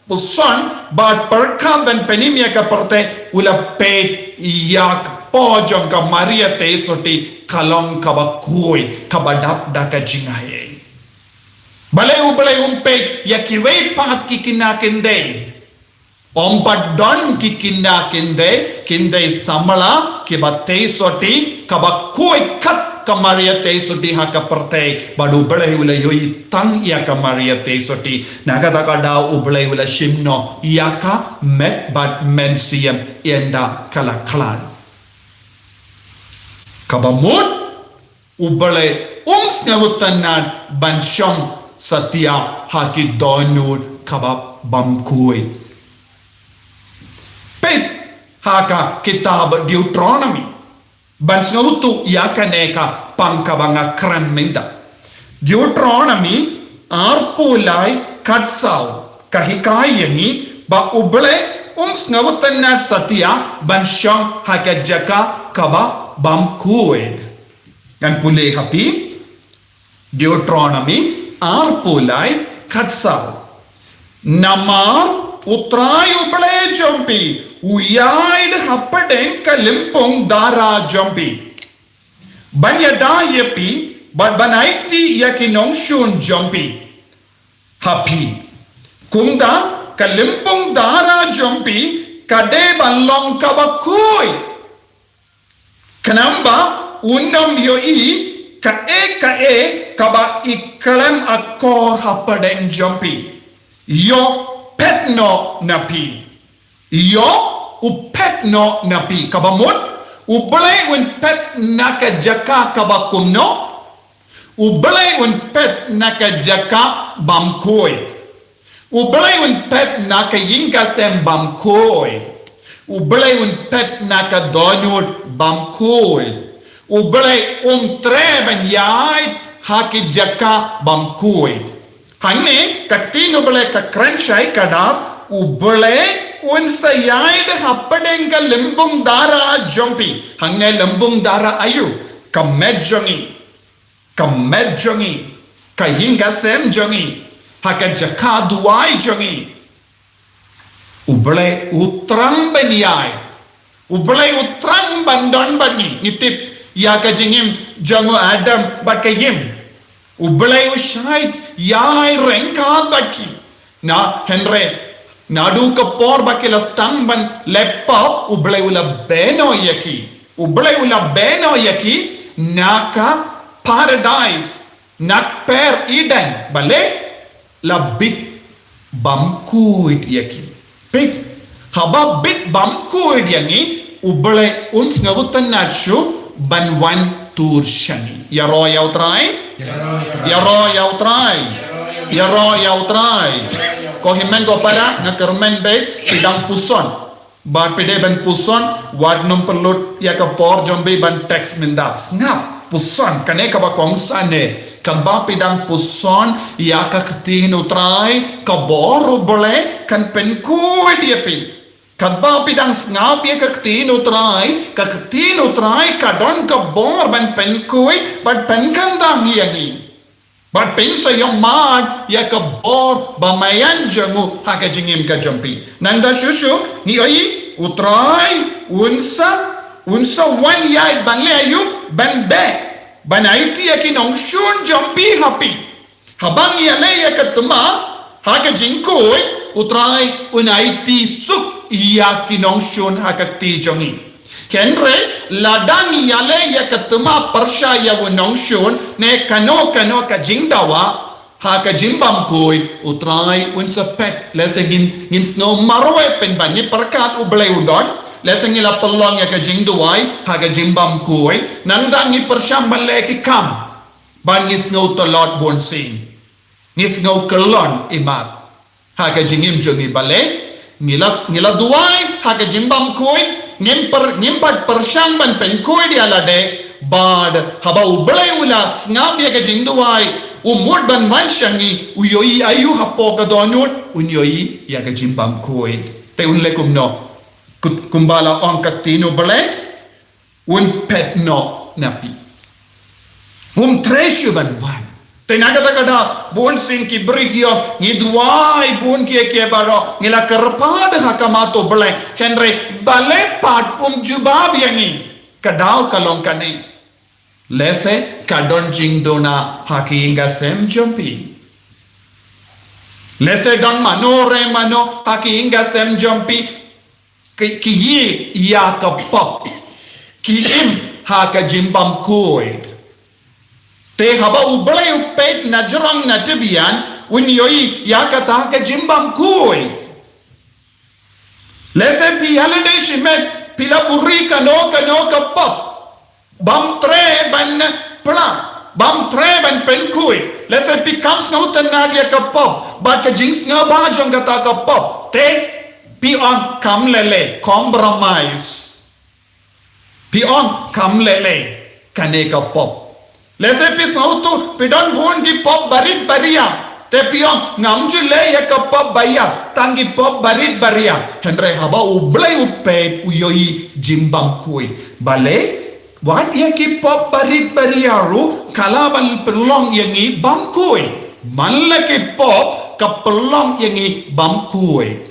puson bad pyrkhat ban pynim ïa ka pyrthei, u la peit ïa ka por jong ka Maria Theisotti ka long kaba khuid, kaba dap da ka jingai. Balei U Blei um peit ïa kiwei pat ki khynnah khyndai? Ym pat don ki khynnah khyndai, khyndai samla kiba Theisotti, kaba khuid kat ka Maria Theisotti ha ka pyrthei, bad U Blei u la ïohi tang ïa ka Maria Theisotti. Na kata ka daw U Blei u la shim noh ïa ka met bad mynsiem ynda ka la khlad. Kaba mut, U Blei um sngewtynnad ban shong satia ha ki dohnud kaba bymkhuid. Peit ha ka kitab Deuteronomy ban sngewthuh ïa kane ka pang kaba nga kren mynta. Deuteronomy arphew lai khatsaw ka hikai ïa ngi ba U Blei um sngewtynnad satia ban shong ha ka jaka kaba bymkhuid. Ngan pule ha phi, Deuteronomy arphew lai khatsaw. Namar U Trai U Blei jong phi u ïaid hapdeng ka lympung dara jong phi ban ïada ïa phi bad ban aiti ïa ki nongshun jong phi ha phi. Kumta ka lympung dara jong phi ka dei ban long kaba khuid. Khnang ba un ym ïohi kaei kaei kaba i khlem akor hapdeng jong phi. Ïoh phet noh na phi. Ïoh u phet noh na phi. Kaba mut, U Blei un phet na ka jaka kaba kumno? U Blei un phet na ka jaka bymkhuid. U Blei un phet na ka ïing ka sem bymkhuid. U Blei un phet na ka dohnud bymkhuid. U Blei um treh ban ïaid ha ki jaka bymkhuid. Hangne ka ktien U Blei ka kren shai ka dap, U Blei un sa ïaid hapdeng ka lympung dara jong phi. Hangne lympung dara aïu? Ka met jong ngi. Ka met jong ngi, ka ïing ka sem jong ngi, ha ka jaka duwai jong ngi. U Blei u thrang ban ïaid. U Blei u thrang ban don bad ngi. Ngi tip ïa ka jingim jong u Adam bad ka Im. U Blei u shait ïaid ryngkat bad ki. Na, hynrei naduh ka por ba ki la sdang ban leh pop, U Blei u la beh noh ïa ki. U Blei u la beh noh ïa ki na ka paradise, na ka kper Eden, balei? La bit bymkhuid ïa ki. Peit, haba bit bymkhuid ïa ngi, U Blei um sngewtynnad shuh ban wan tur sha ngi. Ïaroh ïa U Trai. Ïaroh ïa U Trai. Ïaroh ïa U Trai. Ko hynmen ko para, nga kyrmen beit phi dang puson. Bad phi dei ban puson, wat nym pynlut ïa ka por jong phi ban text mynta. Sngap, puson, kane kaba kongsan ne. Katba phi dang puson ïa ka ktien U Trai, ka bor U Blei kan pynkhuid ïa phi. Katba phi dang sngap ïa ka ktien U Trai, ka ktien U Trai ka don ka bor ban pynkhuid, ban pynkhyndang ïa ngi. Bad phin sa ïohmad ïa ka bor ba maïan jong u ha ka jingim ka jong phi. Nangta shuh shuh ngi ïohi U Trai un sa, un sa wan ïaid ban leh aïu, ban beh, ban aiti ïa ki nongshun jong phi ha phi. Haba ngi ïaleh ïa ka thma ha ka jingkhuid, U Trai un aiti suk ïa ki nongshun ha ka kti jong ngi. Hynrei lada ngi ïaleh ïa ka thma pyrshah ïa u nongshun ne kano kano ka jingdawa ha ka jingbymkhuid, U Trai un sa phet. Lehse ngin, ngin sngew marwei pynban, ngi pyrkhat U Blei u don. Lehse ngi la pynlong ïa ka jingduwai ha ka jingbymkhuid. Nangta ngi pyrshang ban leh ki kam, bad ngi sngew tlot bunsien. Ngi sngew kyllon imat. Ha ka jingim jong ngi balei ngi la, ngi la duwai ha ka jingbymkhuid, ngim pyrshang ban pynkhuid ïa lade. Bad haba U Blei u la sngap ïa ka jingduwai, u mut ban wan sha ngi, u ïohi aïu hapoh ka dohnud? Un ïohi ïa ka jingbymkhuid. Te un leh kumno? Kumba la ong ka ktien U Blei, un peit noh na phi. Um treh shuh ban wan. Te na kata ka daw bun sien ki briew ki ong, ngi duwai bun kiei kiei baroh, ngi la kyrpad ha khmat U Blei, hynrei balei pat um jubab ïa ngi? Ka daw ka long kane. Lehse ka don jingduna ha ki ïing ki sem jong phi. Lehse don mano re mano ha ki ïing ki sem jong phi ki, ki ïeit ïa ka pop, ki im ha ka jingbymkhuid. Te haba U Blei u peit na jrong na tbian, un ïohi ïa kata ka jingbymkhuid. Lehse phi ïa lade shimet phi la buhrieh kano kano ka pop, bym treh ban pla, bym treh ban pynkhuid. Lehse phi kam sngewtynnad ïa ka pop bad ka jingsngewbha jong kata ka pop. Te phi ong kam leh leh, compromise. Phi ong kam leh leh kane ka pop. Lehse phi sngewthuh phi don bun ki pop barit baria, te phi ong ngam ju leh ïa ka pop baïa, tang ki pop barit baria. Hynrei haba U Blei u peit u ïohi jingbymkhuid. Balei? Wat ïa ki pop barit baria ruh ka lah ban pynlong ïa ngi bymkhuid. Man la ki pop ka pynlong ïa ngi bymkhuid.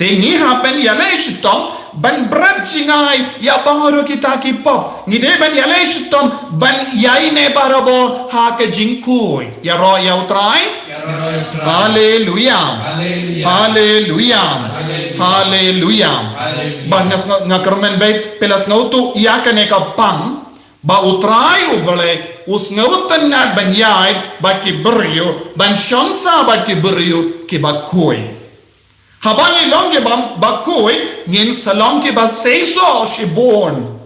Te ngi hap ban ïaleh shitom ban bret jngai ïa baroh kita ki pop. Ngi dei ban ïaleh shitom ban ïaineh barabor ha ka jingkhuid. Ïaroh ïa U Trai. Haleluya. Haleluya. Haleluya. Bad nga kyrmen beit phi la sngewthuh ïa kane ka pang ba U Trai U Blei u sngewtynnad ban ïaid bad ki briew, ban shong sah bad ki briew kiba khuid. Haba ngi long kiba khuid ngin sa long kiba seisoh shibun.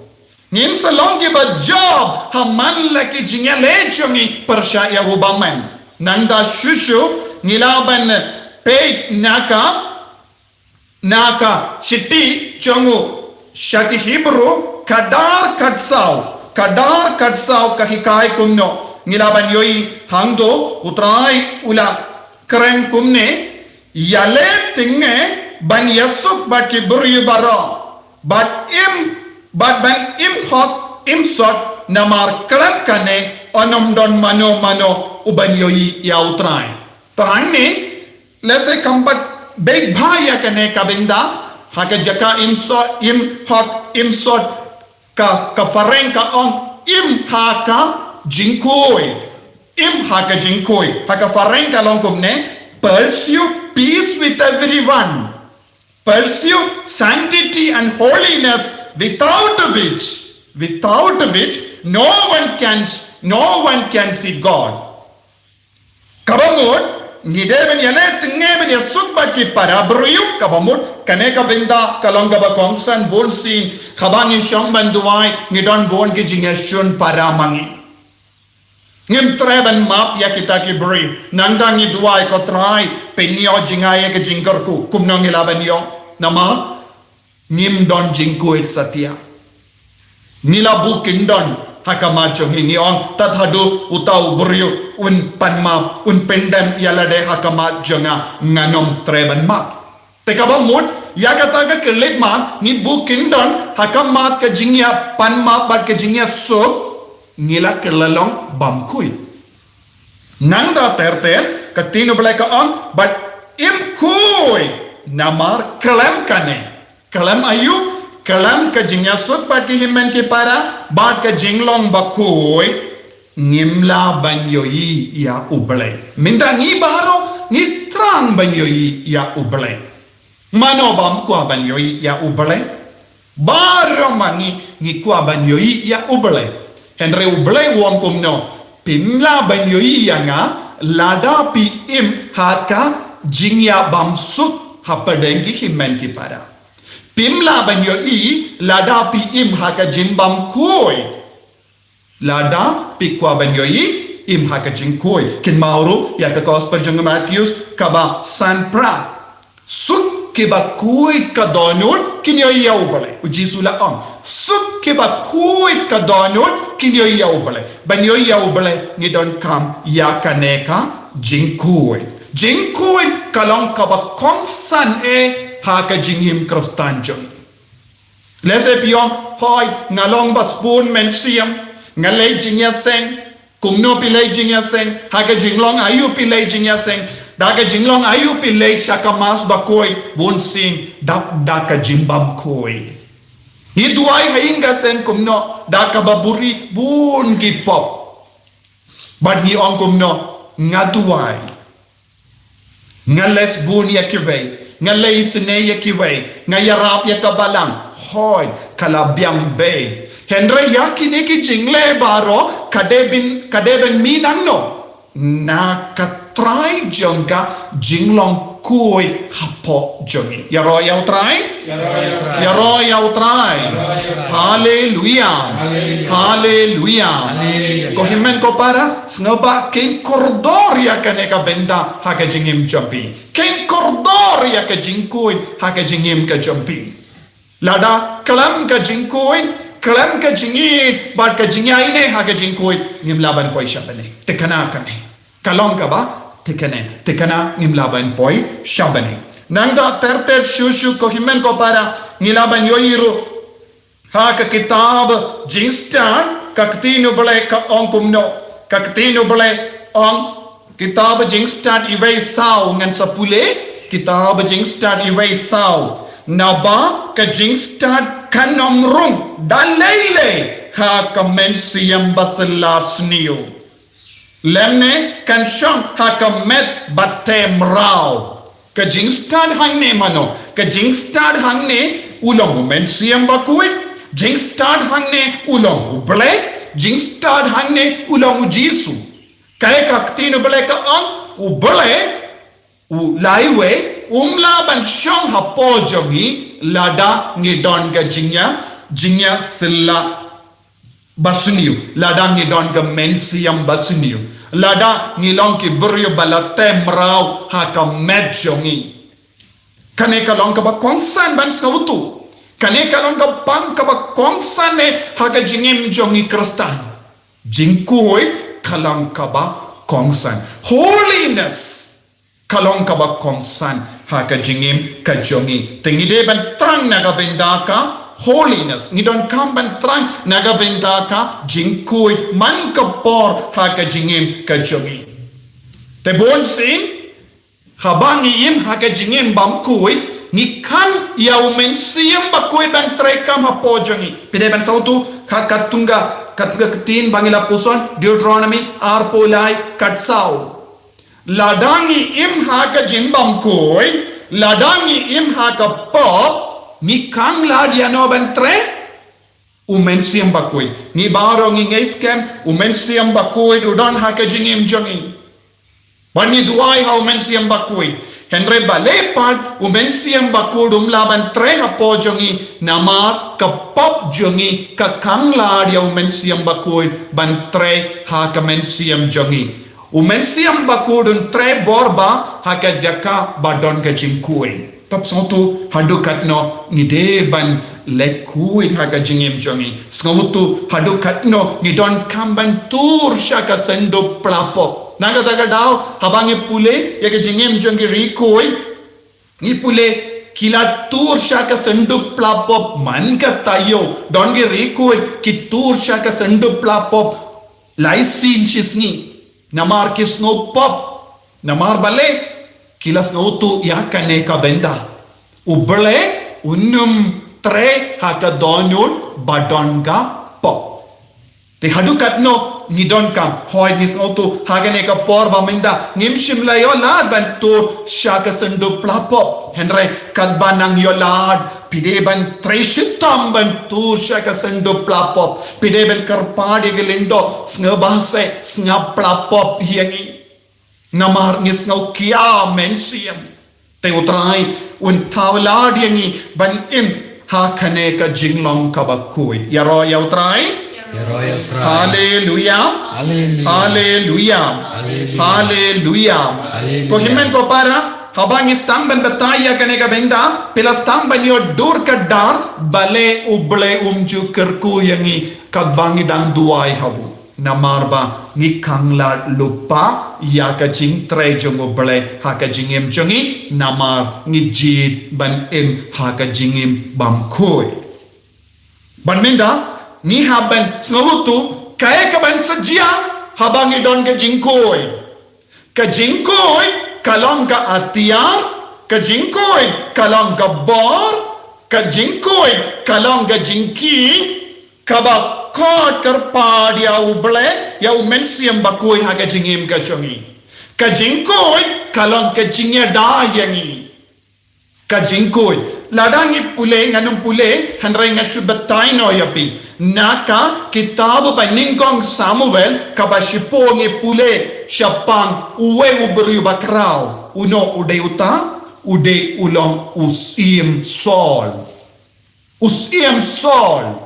Ngin sa long kiba jop ha man la ki jingïaleh jong ngi pyrshah ïa u bymman. Nangta shuh shuh ngi lah ban peit na ka, na ka shithi jong u sha ki Hebru khatar khatsaw, khatar khatsaw ka hikai kumno. Ngi lah ban ïohi hangto U Trai u la kren kumne, ïaleh tyngneh ban ïasuk bad ki briew baroh, bad im, bad ban im hok im sot, namar khlem kane yn ym don mano mano uban ïohi ïa U Trai. To hangne lehse kam pat beit bha ïa kane ka bynta, ha ka jaka im sot, im hok im sot, ka, ka phareng ka ong im ha ka jingkhuid. Im ha ka jingkhuid. Ha ka phareng ka long kumne, pursue peace with everyone. Pursue sanctity and holiness, without which, without which no one can, no one can see God. Kaba mut ngi dei ban ïaleh tyngneh ban ïasuk bad ki para briew. Kaba mut kane ka bynta ka long kaba kongsan bun sien. Haba ngi shong ban duwai ngi don bun ki jingïashun para ma ngi. Ngim treh ban map ïa kita ki briew. Nangta ngi duwai, ko Trai pynïoh jngai ïa ka jingkyrkhu. Kumno ngi lah ban ïoh? Namar ngim don jingkhuid satia. Ngi la buh kyndon ha khmat jong ngi, ngi ong tad haduh uta u briew un pan map, un pyndem ïa lade ha khmat jong nga, ngan ym treh ban map. Te kaba mut ïa kata ka khyllipmat, ngi buh kyndon ha khmat ka jingïapan map bad ka jingïasuk, ngi la kylla long bymkhuid. Nangta ter ter ka ktien U Blei ka ong, bad im khuid namar khlem kane. Khlem aïu? Khlem ka jingïasuk bad ki hynmen ki para bad ka jinglong bakhuid, ngim lah ban ïohi ïa U Blei. Mynta ngi baroh ngi thrang ban ïohi ïa U Blei. Mano bym kwah ban ïohi ïa U Blei? Baroh ma ngi ngi kwah ban ïohi ïa U Blei. Hynrei U Blei u ong kumno? Phim lah ban ïohi ïa nga lada phi im ha ka jingïabymsuk hapdeng ki hynmen ki para. Phim lah ban ïohi lada phi im ha ka jingbymkhuid. Lada phi kwah ban ïohi, im ha ka jingkhuid. Kynmaw ruh ïa ka gospel jong u Mathaios kaba san phra. Suk kiba khuid ka dohnud kin ïohi ïa u Blei. U Jisu la ong, suk kiba khuid ka dohnud kin ïohi ïa u Blei. Ban ïohi ïa u Blei ngi donkam ïa kane ka jingkhuid. Jingkhuid ka long kaba kongsan eh ha ka jingim Khristan jong. Lehse phi ong, hooid, nga long ba sbun mynsiem, nga leit jingïaseng. Kumno phi leit jingïaseng? Ha ka jinglong aïu phi leit jingïaseng? Da ka jinglong aïu phi leit sha ka Mass bakhuid? Bun sien dap da ka jingbymkhuid. Ngi duwai ha ïing ka seng kumno? Da kaba buhrieh bun ki pop. Bad ngi ong kumno? Nga duwai. Nga leh bun ïa kiwei, nga leh isynei ïa kiwei, nga ïarap ïa ka balang. Hooid, ka la biang beit. Hynrei ïa kine ki jingleh baroh ka dei ban, ka dei ban mih nangno? Na ka trai jong ka jinglong khuid hapoh jong ngi. Ïaroh ïa u Trai. Ïaroh ïa u Trai. Haleluia. Haleluia. Ko hynmen ko para, sngewbha kin kordor ïa kane ka bynta ha ka jingim jong phi. Kin kordor ïa ka jingkhuid ha ka jingim ka jong phi. Lada khlem ka jingkhuid, khlem ka jingïeit bad ka jingïaineh ha ka jingkhuid, ngim lah ban poi sha bneng. Thikna kane. Ka long kaba thikna, thikna, ngim lah ban poi sha bneng. Nangta ter ter shuh shuh ko hynmen ko para, ngi lah ban ïohi ruh ha ka kitab Jingstad, ka ktien U Blei ka ong kumno? Ka ktien U Blei ong, kitab Jingstad iwei saw, ngan sa pule, kitab Jingstad iwei saw. Naba ka jingstad kan ym rung da lei lei ha ka mynsiem ba sla sniew. Lymne kan shong ha ka met ba teh mraw. Ka jingstad hangne mano? Ka jingstad hangne u long u Mynsiem Bakhuid. Jingstad hangne u long U Blei. Jingstad hangne u long U Jisu. Kaei ka ktien U Blei ka ong? U Blei u la iwei, um lah ban shong hapoh jong ngi lada ngi don ka jingïa, jingïasylla basniew, lada ngi don ka mynsiem basniew, lada ngi long ki briew ba la teh mraw ha ka met jong ngi. Kane ka long kaba kongsan ban sngewthuh. Kane ka long ka bang kaba kongsan eh ha ka jingim jong ngi Khristan. Jingkhuid ka long kaba kongsan. Holiness ka long kaba kongsan ha ka jingim ka jong ngi. Te ngi dei ban trang na ka bynta ka holiness. Ngi donkam ban trang na ka bynta ka jingkhuid man ka por ha ka jingim ka jong ngi. Te bun sien haba ngi im ha ka jingim bymkhuid, ngi khang ïa u Mynsiem Bakhuid ban trei kam hapoh jong ngi. Phi dei ban sngewthuh ha katkum ka, katkum ka ktien ba ngi la puson, Deuteronomy arphew lai, khatsaw. Lada ngi im ha ka jingbymkhuid, lada ngi im ha ka pop, ngi khang lad ïano ban trei? U Mynsiem Bakhuid. Ngi baroh ngi ngeit skhem u Mynsiem Bakhuid u don ha ka jingim jong ngi. Bad ngi duwai ha u Mynsiem Bakhuid. Hynrei balei pat u Mynsiem Bakhuid um lah ban trei hapoh jong ngi? Namar ka pop jong ngi ka khang lad ïa u Mynsiem Bakhuid ban trei ha ka mynsiem jong ngi. U Mynsiem Bakhuid un trei bor ba ha ka jaka ba don ka jingkhuid. Te sngewthuh haduh katno ngi dei ban leh khuid ha ka jingim jong ngi. Sngewthuh haduh katno ngi donkam ban tur sha ka syndup pla pop. Na kata ka daw haba ngi pule ïa ka jingim jong ki riewkhuid, ngi pule ki la tur sha ka syndup pla pop man ka taïew. Don ki riewkhuid ki tur sha ka syndup pla pop lai sien shi sngi. Namar ki sngew pop. Namar balei? Ki la sngewthuh ïa kane ka bynta. U Blei un ym trei ha ka dohnud ba don ka pop. Te haduh katno ngi donkam? Hooid ngi sngewthuh ha kane ka por ba mynta ngim shym la ïoh lad ban tur sha ka syndup pla pop. Hynrei katba nang ïoh lad phi dei ban trei shitom ban tur sha ka syndup pla pop. Phi dei ban kyrpad ïa ki lyngdoh, sngewbha seh sngap pla pop ïa ngi. Namar ngi sngew khia mynsiem. Te u Trai un thaw lad ïa ngi ban im ha kane ka jinglong kaba khuid. Ïaroh ïa u Trai. Haleluya. Haleluya. Haleluya. Haleluya. Ko hynmen ko para, haba ngi sdang ban batai ïa kane ka bynta, phi la sdang ban ïoh dur ka dar, balei U Blei um ju kyrkhu ïa ngi katba ngi dang duwai ha u. Namar ba ngi khanglad lypa ïa ka jingtrei jong U Blei ha ka jingim jong ngi, namar ngi jied ban im ha ka jingim bymkhuid. Bad mynta ngi hap ban sngewthuh kaei kaban sa jia haba ngi don ka jingkhuid. Ka jingkhuid ka long ka atiar, ka jingkhuid ka long ka bor, ka jingkhuid ka long ka jingkheiñ kaba khot kyrpad ïa U Blei, ïa U Mynsiem Bakhuid ha ka jingim ka jong ngi. Ka jingkhuid ka long ka jingïada ïa ngi. Ka jingkhuid. Lada ngi pule, ngan ym pule, hynrei nga shu batai noh ïa phi. Na ka kitab ba nyngkong Samuel, kaba shiphew ngi pule shaphang uwei u briew ba khraw. Uno u dei uta, u dei u long u Syiem Saul. U Syiem Saul.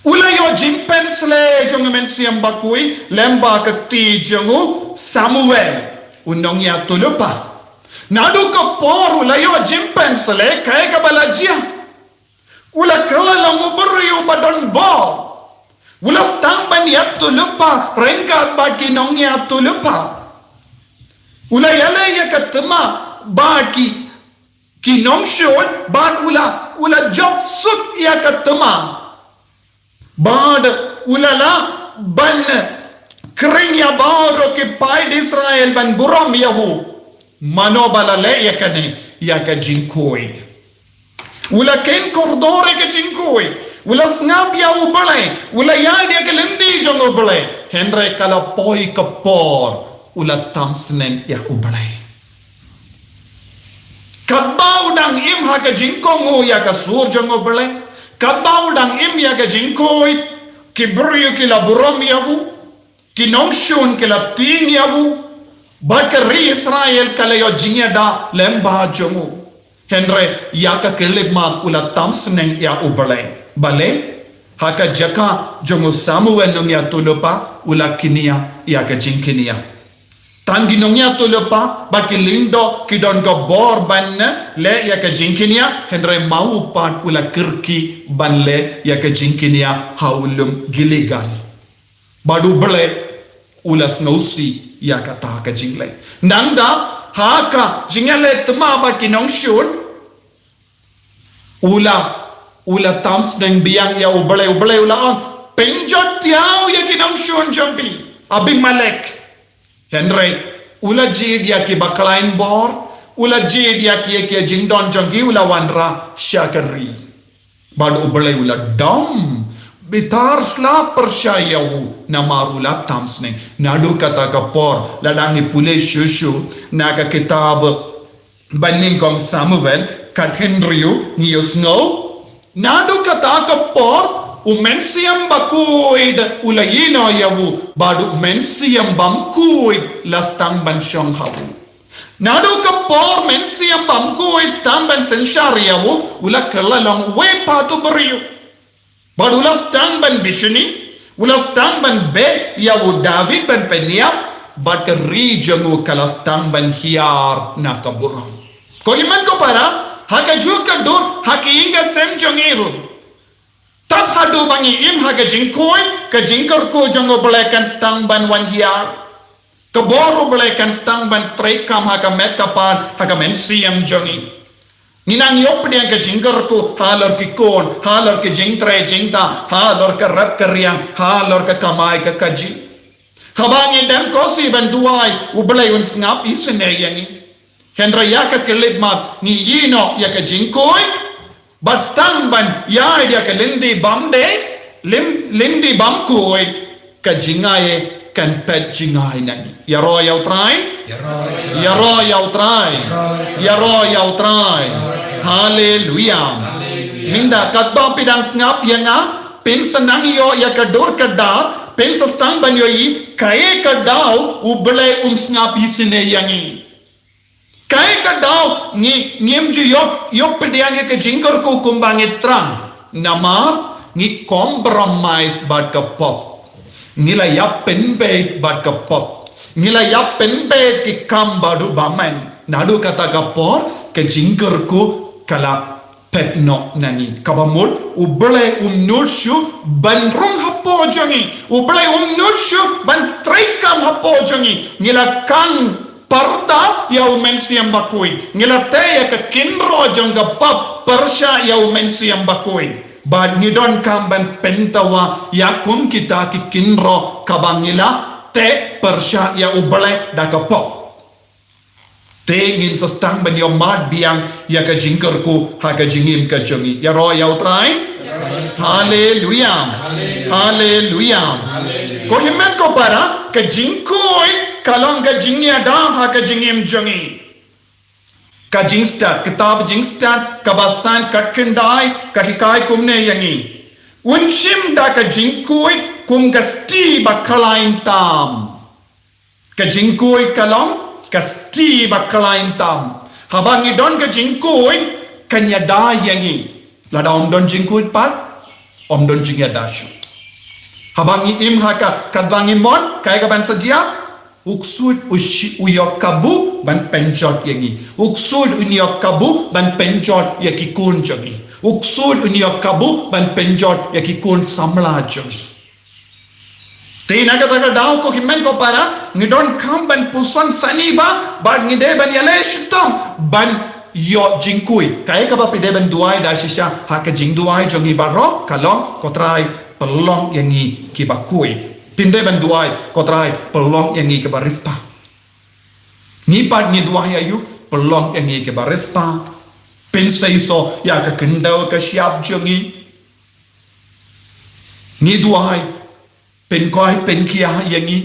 U la ïoh jingpynshlei jong U Mynsiem Bakhuid, lyngba ka kti jong u Samuel, u nongïathuhlypa. Naduh ka por u la ïoh jingpynshlei, kaei kaba la jia. U la kylla long u briew ba don bor. U la sdang ban ïathuhlypa, ryngkat bad ki nongïathuhlypa. U la ïaleh ïa ka thma, bad ki ki nongshun, bad u la, u la jop suk ïa ka thma. Bad u la lah ban khring ïa baroh ki paid Israel ban burom ïa u. Mano ba la leh ïa kane, ïa ka jingkhuid. U la kheiñ kordor ïa ka jingkhuid. U la sngap ïa U Blei. U la ïaid ïa ka lynti jong U Blei. Hynrei ka la poi ka por. U la tam sneng ïa U Blei. Katba u dang im ha ka jingkohnguh ïa ka sur jong U Blei. Katba u dang im ïa ka jingkhuid. Ki briew ki la burom ïa u. Ki nongshun ki la tieng ïa u. Bad ka ri Israel ka la ïoh jingïada lyngba jong u. Hynrei ïa ka khyllipmat u la tam sneng ïa U Blei. Balei? Ha ka jaka jong u Samuel nongïathuhlypa u la kñia ïa ka jingkñia. Tang ki nongïathuhlypa bad ki lyngdoh ki don ka bor ban leh ïa ka jingkñia, hynrei ma u pat u la kyrkieh ban leh ïa ka jingkñia ha u lum Gilgal. Bad U Blei u la sngewsih ïa kata ka jingleh. Nangta ha ka jingïaleh thma bad ki nongshun, u la, u la tam sneng biang ïa U Blei, U Blei u la ong, pynjot ïa u ïa ki nongshun jong phi, Abimelek. Hynrei u la jied ïa ki ba khlaiñ bor, u la jied ïa ki, ïa ki jingdon jong ki, u la wanrah sha ka ri. Bad U Blei u la dom bitar slap pyrshah ïa u namar u la tam sneng. Naduh kata ka por, lada ngi pule shuh shuh na ka kitab ba nyngkong Samuel, khathynriew, ngi ïohsngew. Naduh kata ka por, U Mynsiem Bakhuid u la ïehnoh ïa u, bad U Mynsiem Bymkhuid la sdang ban shong ha u. Naduh ka por Mynsiem Bymkhuid sdang ban synshar ïa u, u la kylla long uwei pat u briew. Bad u la sdang ban bishni, u la sdang ban beh ïa u David ban pynïap, bad ka ri jong u ka la sdang ban hiar na ka burom. Ko hynmen ko para, ha kajuh ka dur, ha ka ïing ka sem jong ngi ruh. Tad haduh ba ngi im ha ka jingkhuid, ka jingkyrkhu jong U Blei kan sdang ban wan hiar. Ka bor U Blei kan sdang ban treikam ha ka met ka phad, ha ka mynsiem jong ngi. Ngi nang ïoh pdiang ka jingkyrkhu halor ki khun, halor ki jingtrei jingtah, halor ka rep ka riang, halor ka kamai ka kajih. Haba ngi dem khohsih ban duwai, U Blei un sngap isynei ïa ngi. Hynrei ïa ka khyllipmat ngi ïehnoh ïa ka jingkhuid, bad sdang ban ïaid ïa ka lynti bymdei, lynti bymkhuid, ka jingai kan phet jingai na ngi. Ïaroh ïa U Trai. Ïaroh ïa U Trai. Ïaroh ïa U Trai. Haleluya. Mynta katba phi dang sngap ïa nga, phin sa nang ïoh ïa ka dur ka dar, phin sa sdang ban ïohi kaei ka daw U Blei um sngap isynei ïa ngi. Kaei ka daw ngi, ngim ju ïoh, ïoh pdiang ïa ka jingkyrkhu kumba ngi thrang. Namar ngi compromise bad ka pop. Ngi la ïa pynbeit bad ka pop. Ngi la ïa pynbeit ki kam baduh bymman. Naduh kata ka por, ka jingkyrkhu ka la phet noh na ngi. Kaba mut, U Blei um nud shuh ban rung hapoh jong ngi. U Blei um nud shuh ban treikam hapoh jong ngi. Ngi la khang pyrta ïa U Mynsiem Bakhuid. Ngi la teh ïa ka kynroh jong ka pop pyrshah ïa U Mynsiem Bakhuid. Bad ngi donkam ban pyndawa ïa kum kita ki kynroh kaba ngi la teh pyrshah ïa U Blei da ka pop. Te ngin sa sdang ban ïohmad biang ïa ka jingkyrkhu ha ka jingim ka jong ngi. Ïaroh ïa U Trai. Haleluya. Haleluya. Ko hynmen ko para, ka jingkhuid ka long ka jingïada ha ka jingim jong ngi. Ka Jingstad, kitab Jingstad kaba san, khatkhyndai, ka hikai kumne ïa ngi: Un shim da ka jingkhuid kum ka sti ba khlaiñ tam. Ka jingkhuid ka long ka sti ba khlaiñ tam. Haba ngi don ka jingkhuid, kan ïada ïa ngi. Lada ym don jingkhuid pat, ym don jingïada shuh. Haba ngi im ha ka, katba ngi mon, kaei kaban sa jia? U ksuid u shi-, u ïoh kabu ban pynjot ïa ngi. U ksuid un ïoh kabu ban pynjot ïa ki khun jong ngi. U ksuid un ïoh kabu ban pynjot ïa ki khun samla jong ngi. Te na kata ka daw, ko hynmen ko para, ngi donkam ban puson sani ba, bad ngi dei ban ïaleh shitom ban ïoh jingkhuid. Kaei kaba phi dei ban duwai da shisha ha ka jingduwai jong ngi baroh ka long, Ko Trai, pynlong ïa ngi kiba khuid. Phim dei ban duwai, Ko Trai, pynlong ïa ngi kiba riewspah. Ngi pat ngi duwai ïa U, pynlong ïa ngi kiba riewspah. Pynseisoh ïa ka khyndew ka shyiap jong ngi. Ngi duwai, pynkhuid pynkhia ïa ngi.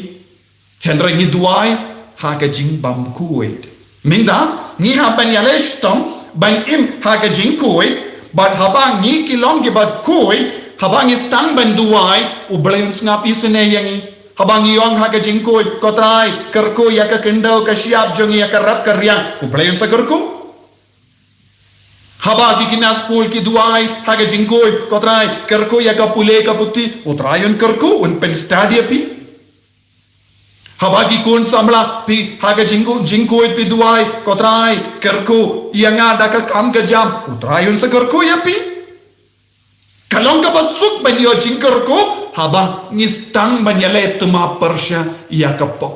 Hynrei ngi duwai ha ka jingbymkhuid. Mynta ngi hap ban ïaleh shitom ban im ha ka jingkhuid, bad haba ngi ki long kiba khuid, haba ngi sdang ban duwai, U Blei un sngap isynei ïa ngi. Haba ngi ong ha ka jingkhuid, Ko Trai, kyrkhu ïa ka khyndew ka shyiap jong ngi, ïa ka rep ka riang, U Blei un sa kyrkhu. Haba ki khynnah skul ki duwai ha ka jingkhuid, Ko Trai, kyrkhu ïa ka pule ka puthi, U Trai un kyrkhu, un pynstad ïa phi. Haba ki khun samla, phi ha ka jingkhuid, jingkhuid phi duwai, Ko Trai, kyrkhu ïa nga da ka kam ka jam, U Trai un sa kyrkhu ïa phi. Ka long kaba suk ban ïoh jingkyrkhu haba ngi sdang ban ïaleh thymmai pyrshah ïa ka pop.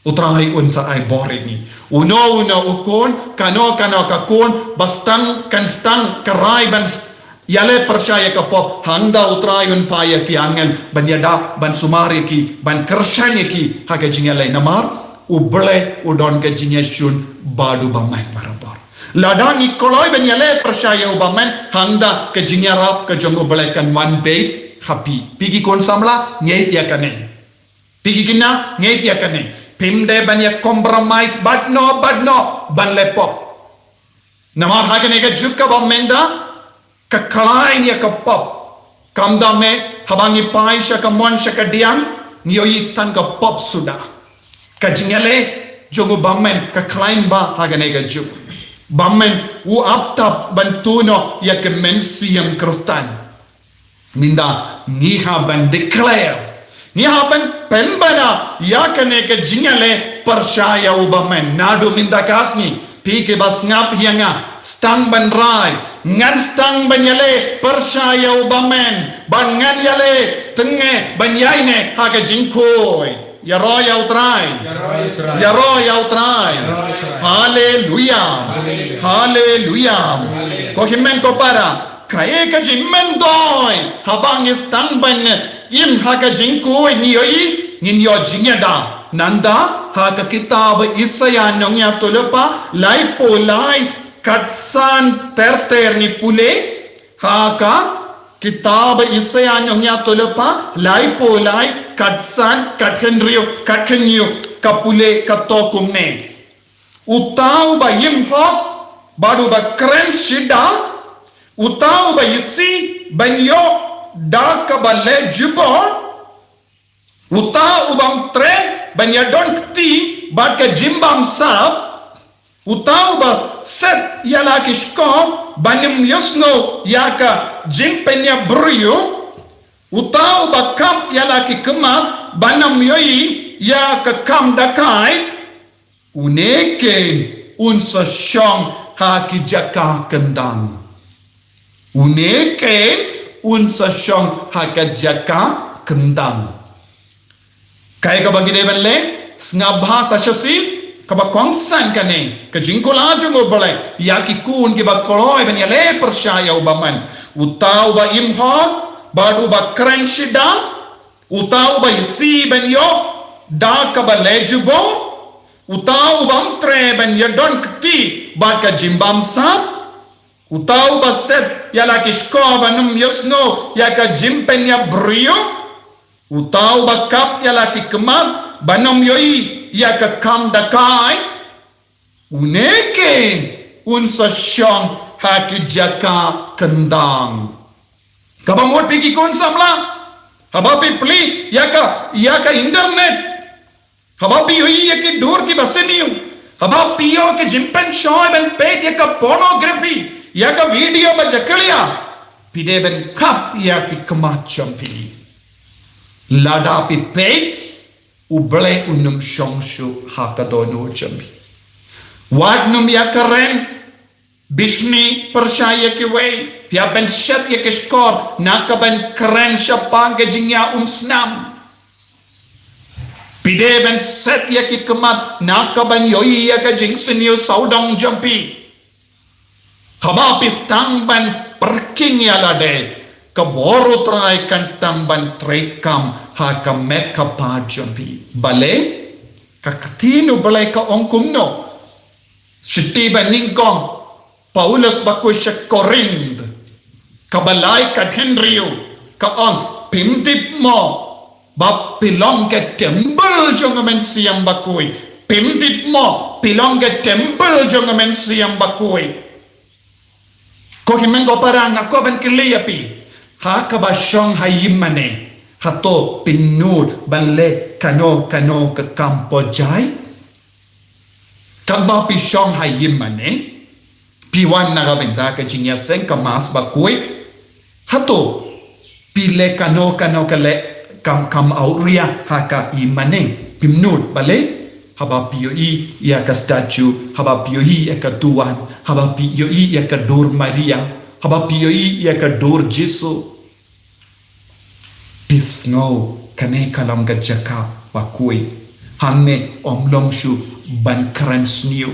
U Trai un sa ai bor ïa ngi. Uno uno u khun, kano kano ka khun ba sdang, kan sdang ka rai ban s-, ïaleh pyrshah ïa ka pop, hangta U Trai un phah ïa ki angel ban ïada, ban sumar ïa ki, ban kyrshan ïa ki ha ka jingïaleh. Namar U Blei u don ka jingïashun baduh bymman barabor. Lada ngi kloi ban ïaleh pyrshah ïa U bymman, hangta ka jingïarap ka jong U Blei kan wan beit ha phi. Phi ki khun samla, ngeit ïa kane. Phi ki khynnah, ngeit ïa kane. Phim dei ban ïa compromise bad no, bad no ban leh pop. Namar ha kane ka juk kaba mynta, ka khlaiñ ïa ka pop. Kumta me, haba ngi phai sha ka mon sha ka diang, ngi ïohi tang ka pop suda. Ka jingïaleh jong U bymman ka khlaiñ bha ha kane ka juk. Bymman u ap tap ban tuh noh ïa ka mynsiem Khristan. Mynta ngi hap ban declare, ngi hap ban pynbna ïa kane ka jingïaleh pyrshah ïa U bymman. Naduh mynta ka sngi, phi kiba sngap ïa nga, sdang ban rai, ngan sdang ban ïaleh pyrshah ïa U bymman, bad ngan ïaleh tyngne ban ïaineh ha ka jingkhuid. Ïaroh ïa U Trai. Ïaroh ïa U Trai. Haleluya. Haleluya. Ko hynmen ko para, kaei ka jingmyntoi haba ngi sdang ban im ha ka jingkhuid, ngi ïohi, ngin ïoh jingïada. Nangta ha ka kitab Isaïah nongïathuhlypa laiphew lai, khatsan ter ter, ngi pule ha ka kitab Isaïah nongïathuhlypa laiphew lai, khatsan, khathynriew, khathynñiew, ka pule kato kumne: Uta uba im hok bad uba kren shisyndon, uta uba isih ban ïoh da kaba leh jubor, uta u bym treh ban ïadon kti bad ka jingbamsap, uta uba set ïa la ki shkor ban ym ïohsngew ïa ka jingpynïap briew, Uta uba kap ïa la ki khmat ban ym ïohi ïa ka kam da kai, une kein un sa shong ha ki jaka kyndang. Une kein un sa shong ha ka jaka kyndang. Kaei kaba ngi dei ban leh, sngap bha sa shisien, kaba kongsan kane ka jingkular jong U Blei ïa ki khun kiba kloi ban ïaleh pyrshah ïa u bymman. Uta uba im hok bad uba kren shidan, uta uba isih ban ïoh da kaba leh jubor, uta u bym treh ban ïadon kti bad ka jingbamsap, uta uba set ïa la ki shkor ban ym ïohsngew ïa ka jingpynïap briew, uta uba kap ïa la ki khmat ban ym ïohi ïa ka kam da kai, une kein un sa shong ha ki jaka kyndang. Kaba mut phi ki khun samla, haba phi plie ïa ka, ïa ka internet, haba phi ïohi ïa ki dur kiba sniew, haba phi ïoh ka jingpynshoi ban peit ïa ka pornography, ïa ka video ba jakhlia, phi dei ban kap ïa ki khmat jong phi. Lada phi peit, U Blei un ym shong shuh ha ka dohnud jong phi. Wat nym ïakren bishni pyrshah ïa kiwei, phi hap ban shet ïa ki shkor na ka ban kren shaphang ka jingïaumsnam. Phi dei ban set ïa ki khmat na ka ban ïohi ïa ka jingsniew sawdong jong phi. Haba phi sdang ban pyrkhing ïa lade, ka bor U Trai kan sdang ban treikam ha ka met ka phad jong phi. Balei? Ka ktien U Blei ka ong kumno? Shithi ba nyngkong Paulus ba khuid sha Korinth, kaba lai ka hynriew, ka ong, phim tip mo ba phi long ka templ jong U Mynsiem Bakhuid? Phim tip mo phi long ka templ jong U Mynsiem Bakhuid? Ko hynmen ko para, nga kwah ban kylli ïa phi, ha kaba shong ha ïingmane, hato phi nud ban leh kano kano ka kam pynjah? Katba phi shong ha ïingmane, phi wan na ka bynta ka jingïaseng ka Mass Bakhuid, hato phi leh kano kano ka leh kam, kam awria ha ka ïingmane? Phim nud. Balei? Haba phi ïohi ïa ka statue, haba phi ïohi ïa ka duwan, haba phi ïohi ïa ka dur Maria, haba phi ïohi ïa ka dur Jisu, phi sngew kane ka long ka jaka bakhuid. Hangne ym long shuh ban kren sniew.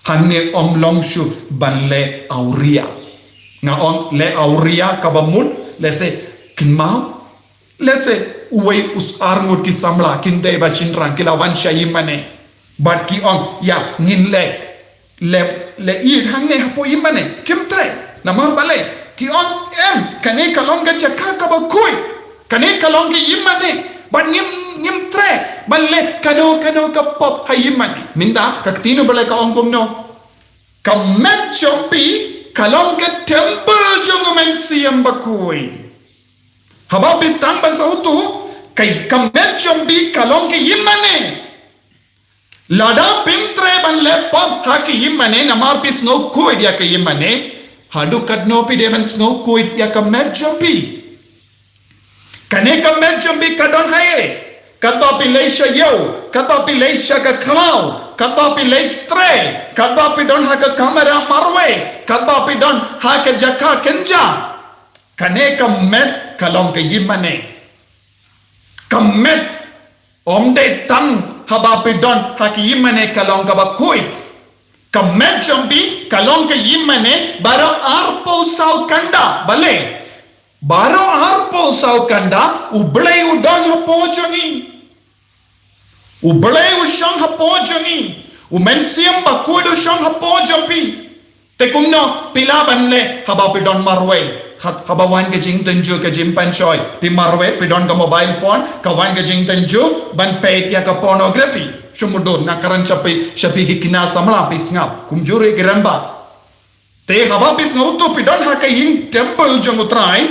Hangne ym long shuh ban leh awria. Nga ong leh awria kaba mut, lehse kynmaw, lehse uwei u ar ngut ki samla, kin dei ba shynrang, ki la wan sha ïingmane. Bad ki ong, ïa, ngin leh, leh, leh Eid hangne hapoh ïingmane. Kim treh. Namar balei? Ki ong, em, kane ka long ka jaka kaba khuid. Kane ka long ka ïingmane. Bad ngim, ngim treh ban leh kano kano ka pop ha ïingmane. Mynta ka ktien U Blei ka ong kumno? Ka met jong phi ka long ka templ jong U Mynsiem Bakhuid. Haba phi sdang ban sngewthuh, ka, ka met jong phi ka long ka ïingmane. Lada phim treh ban leh pop ha ka ïingmane namar phi sngew khuid ïa ka ïingmane, haduh katno phi dei ban sngew khuid ïa ka met jong phi? Kane ka met jong phi ka don haei? Katba phi leit sha ïew, katba phi leit sha ka khlaw, katba phi leit trei, katba phi don ha ka kamra marwei, katba phi don ha ka jaka kynja, kane ka met ka long ka ïingmane. Ka met ym dei tang haba phi don ha ka ïingmane ka long kaba khuid. Ka met jong phi ka long ka ïingmane baroh arphew saw kynda. Balei? Baroh arphew saw kynda U Blei u don hapoh jong ngi. U Blei u shong hapoh jong ngi. U Mynsiem Bakhuid u shong hapoh jong phi. Te kumno phi lah ban leh haba phi don marwei? Ha, haba wan ka jingtynjuh, ka jingpynshoi, phi marwei, phi don ka mobile phone, ka wan ka jingtynjuh ban peit ïa ka pornography. Shu mutdur, nga kren sha phi, sha phi ki khynnah samla, phi sngap. Kumjuh ruh ki rangbah. Te haba phi sngewthuh phi don ha ka ïing templ jong U Trai,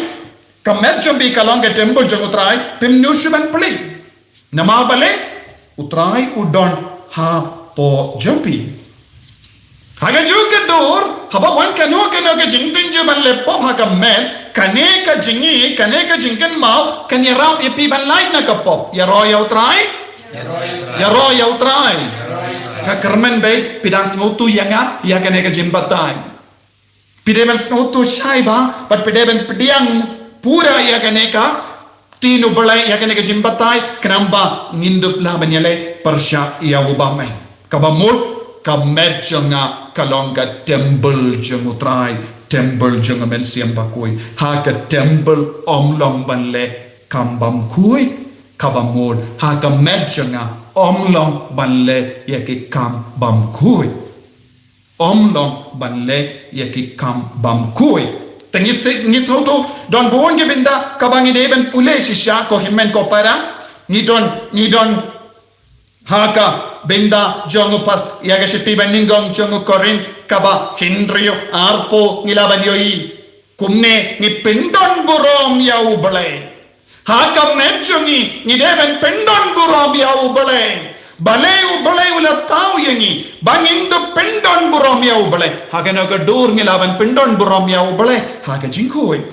ka met jong phi ka long ka templ jong U Trai, phim nud shuh ban plie. Namar balei? U Trai u don hapoh jong phi. Ha kajuh ka dur, haba wan kano kano ka jingtynjuh ban leh pop ha ka met, Kane ka jingïeit, kane ka jingkynmaw kan ïarap ïa phi ban lait na ka pop. Ïaroh ïa U Trai. Ïaroh ïa U Trai. Nga kyrmen beit phi dang sngewthuh ïa nga ïa kane ka jingbatai. Phi dei ban sngewthuh shai bha bad phi dei ban pdiang pura ïa kane ka ktien U Blei, ïa kane ka jingbatai, khnang ba ngin dup lah ban ïaleh pyrshah ïa u bymman. Kaba mut, ka met jong nga ka long ka templ jong U Trai, templ jong U Mynsiem Bakhuid. Ha ka templ ym long ban leh kam bymkhuid. Kaba mut, ha ka met jong nga ym long ban leh ïa ki kam bymkhuid. Ym long ban leh ïa ki kam bymkhuid. Te ngi sngewthuh, don bun ki bynta kaba ngi dei ban pule shisha, ko hynmen ko para. Ngi don, ngi don ha ka bynta jong u pas, ïa ka shithi banyngkong jong u Korinth kaba hynriew, arphew, ngi lah ban ïohi kumne, ngi pyndonburom ïa U Blei. Ha ka met jong ngi, ngi dei ban pyndonburom ïa U Blei. Balei U Blei u la thaw ïa ngi ba ngin dup pyndonburom ïa U Blei? Ha kano ka dur ngi lah ban pyndonburom ïa U Blei? Ha ka jingkhuid.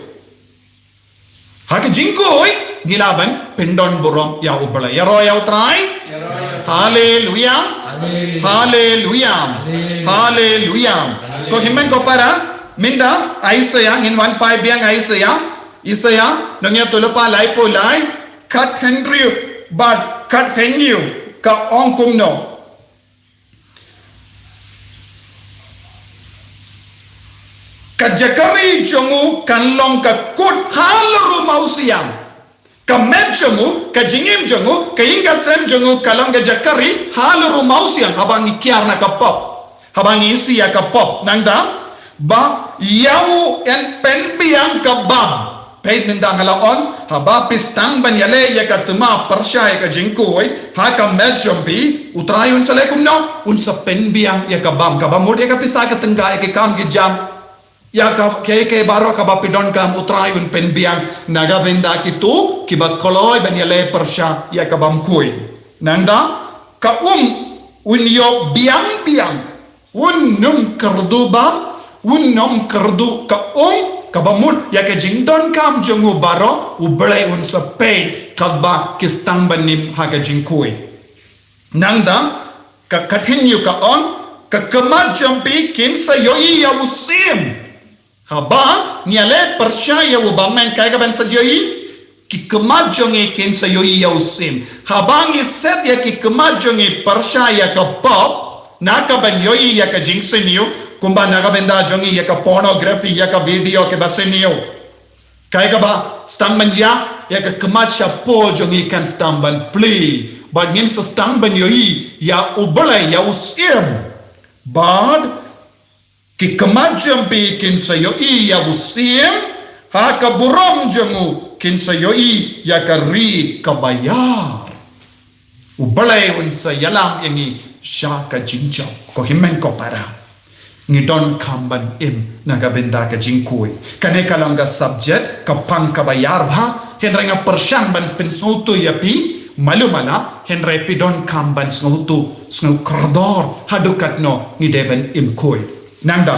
Ha ka jingkhuid ngi lah ban pyndonburom ïa U Blei. Ïaroh ïa U Trai. Haleluya. Haleluya. Haleluya. Ko hynmen ko para, mynta Isaiah, ngin wan phai biang Isaiah. Isaiah, nongïathuhlypa laiphew lai, khathynriew bad khathynñiew, ka ong kumno. Ka jaka ri jong u kan long ka kut ha la ru mawsiang. Ka met jong u, ka jingim jong u, ka ïing ka sem jong u ka long ka jaka ri ha la ru mawsiang, haba ngi kiar na ka pop. Haba ngi ïasih ïa ka pop, nangta ba ïa u yn pynbiang ka bam. Peit mynta nga la ong, haba phi sdang ban ïaleh ïa ka thma pyrshah ïa ka jingkhuid ha ka met jong phi, U Trai un sa leh kumno? Un sa pynbiang ïa ka bam. Kaba mut ïa ka pisa ka tyngka, ïa ki kam ki jam, ïa ka, kaei kaei baroh kaba phi donkam, U Trai un pynbiang na ka bynta kito kiba kloi ban ïaleh pyrshah ïa ka bymkhuid. Nangta ka um un ïoh biang biang. Un nym kyrduh bam, un nym kyrduh ka um, kaba mut ïa ka jingdonkam jong u baroh, U Blei un sa peit katba ki sdang ban im ha ka jingkhuid. Nangta ka khathynñiew ka ong, ka khmat jong phi kin sa ïohi ïa u syiem. Haba ngi ïaleh pyrshah ïa u bymman, kaei kaban sa ïohi? Ki khmat jong ngi kin sa ïohi ïa u syiem. Haba ngi set ïa ki khmat jong ngi pyrshah ïa ka pop, na kaban ïohi ïa ka jingsniew, kumba na ka bynta jong ngi ïa ka pornography, ïa ka video kiba sniew. Kaei kaba sdang ban ïa, ïa ka khmat shapoh jong ngi kan sdang ban plie. Bad ngin sa sdang ban ïohi ïa U Blei, ïa u syiem. Bad ki khmat jong phi kin sa ïohi ïa u syiem, ha ka burom jong u kin sa ïohi ïa ka ri kaba ïar. U Blei un sa ïalam ïa ngi sha ka jingjop. Ko hynmen ko para, ngi donkam ban im na ka bynta ka jingkhuid. Kane ka long ka subject, ka pang kaba ïar bha, hynrei nga pyrshang ban pynsngewthuh ïa phi malu mala, hynrei phi donkam ban sngewthuh, sngewkordor haduh katno ngi dei ban im khuid. Nangta,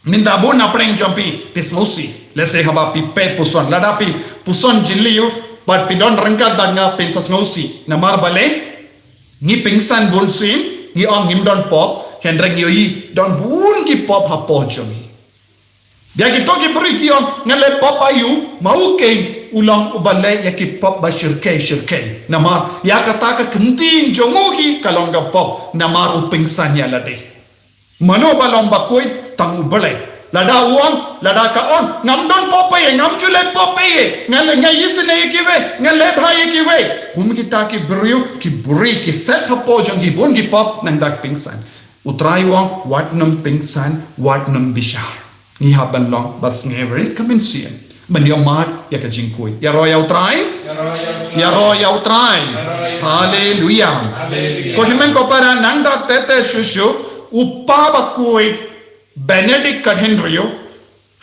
mynta bun na pdeng jong phi, phi sngewsih. Let's say haba phi peit puson, lada phi puson jylliew bad phi don ryngkat bad nga, phin sa sngewsih. Namar balei? Ngi pynsan bun sien, ngi ong ngim don pop, hynrei ngi ïohi don bun ki pop hapoh jong ngi. Ïa kito ki briew ki ong nga leh pop aïu, ma u keiñ u long uba leh ïa ki pop ba shyrkhei shyrkhei. Namar ïa kata ka ktien jong u hi ka long ka pop, namar u pynsan ïa lade. Mano ba long bakhuid? Tang U Blei. Lada u ong, lada ka ong, ngam don pop ei, ngam ju leh pop ei, nga leh, nga isynei ïa kiwei, nga leh bha ïa kiwei. Kum kita ki briew, ki briew ki set hapoh jong ki bun ki pop, nangta ki pynsan. U Trai u ong, wat nym pynsan, wat nym bishar. Ngi hap ban long ba sngewrit ka mynsiem ban ïohmad ïa ka jingkhuid. Ïaroh ïa U Trai. Ïaroh ïa U Trai. Haleluya. Ko hynmen ko para, nangta tete shuh shuh, u pa bakhuid Benedict ka hynriew,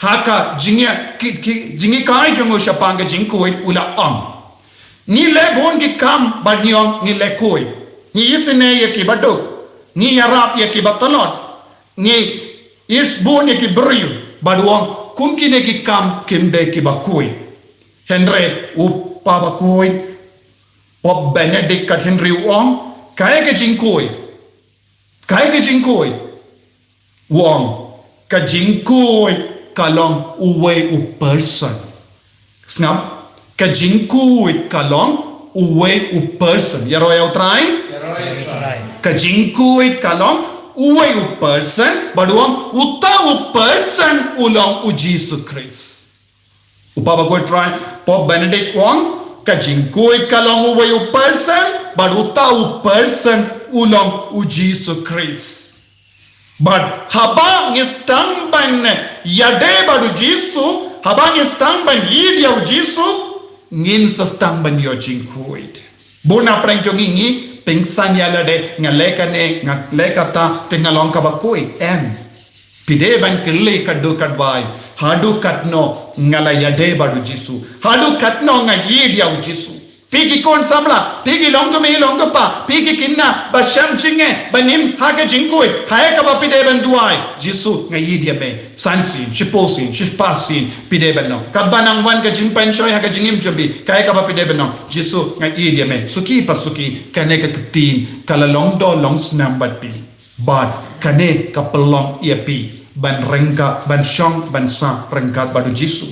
ha ka jingïa, ki, ki, jingïakai jong u shaphang ka jingkhuid, u la ong, ngi leh bun ki kam bad ngi ong ngi leh khuid. Ngi isynei ïa kiba duk. Ngi ïarap ïa kiba tlot. Ngi isbun ïa ki briew, bad u ong, kum kine ki kam kim dei kiba khuid. Hynrei u Papa bakhuid, Pope Benedict ka hynriew u ong, kaei ka jingkhuid? Kaei ka jingkhuid? U ong, ka jingkhuid ka long uwei u person. Sngap, ka jingkhuid ka long uwei u person. Ïaroh ïa u Trai? Ka jingkhuid ka long uwei u person, bad u ong uta u person u long u Jisu Khrist. U Papa bakhuid Francis, Pope Benedict u ong, ka jingkhuid ka long uwei u person, bad uta u person u long u Jisu Khrist. Bad haba ngi sdang ban ïadei bad u Jisu, haba ngi sdang ban ïeit ïa u Jisu, ngin sa sdang ban ïoh jingkhuid. Bun na pdeng jong ngi ngi pynsan ïa lade, nga leh kane, nga leh kata, te nga long kaba khuid. Em. Phi dei ban kylli katto katwai, haduh katno nga la ïadei bad u Jisu? Haduh katno nga ïeit ïa u Jisu? Phi ki khun samla, phi ki longkmie longkpa, phi ki khynnah ba shem jingeh ban im ha ka jingkhuid, ha kaba phi dei ban duwai, Jisu nga ïeit ïa me. San sien, shiphew sien, shispah sien, phi dei ban ong. Katba nang wan ka jingpynshoi ha ka jingim jong phi, kaei kaba phi dei ban ong? Jisu nga ïeit ïa me. Suki pa suki, kane ka ktien ka la long doh long snam bad phi. Bad kane ka pynlong ïa phi ban ryngkat, ban shong, ban sah ryngkat bad u Jisu.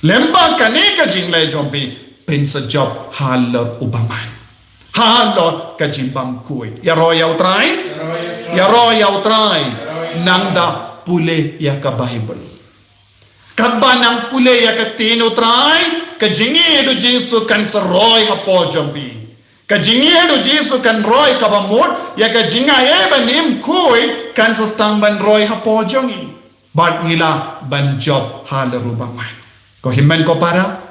Lem bad kane ka jingleh jong phi, phin sa jop halor u bymman, halor ka jingbymkhuid. Ïaroh ïa u Trai? Ïaroh ïa u Trai. Nang da pule ïa ka Baibl. Katba nang pule ïa ka ktien u Trai, ka jingïeit u Jisu kan sa roi hapoh jong phi. Ka jingïeit u Jisu kan roi kaba mut, ïa ka jingaiei ban im khuid kan sa sdang ban roi hapoh jong ngi. Bad ngi lah ban jop halor u bymman. Ko hynmen ko para,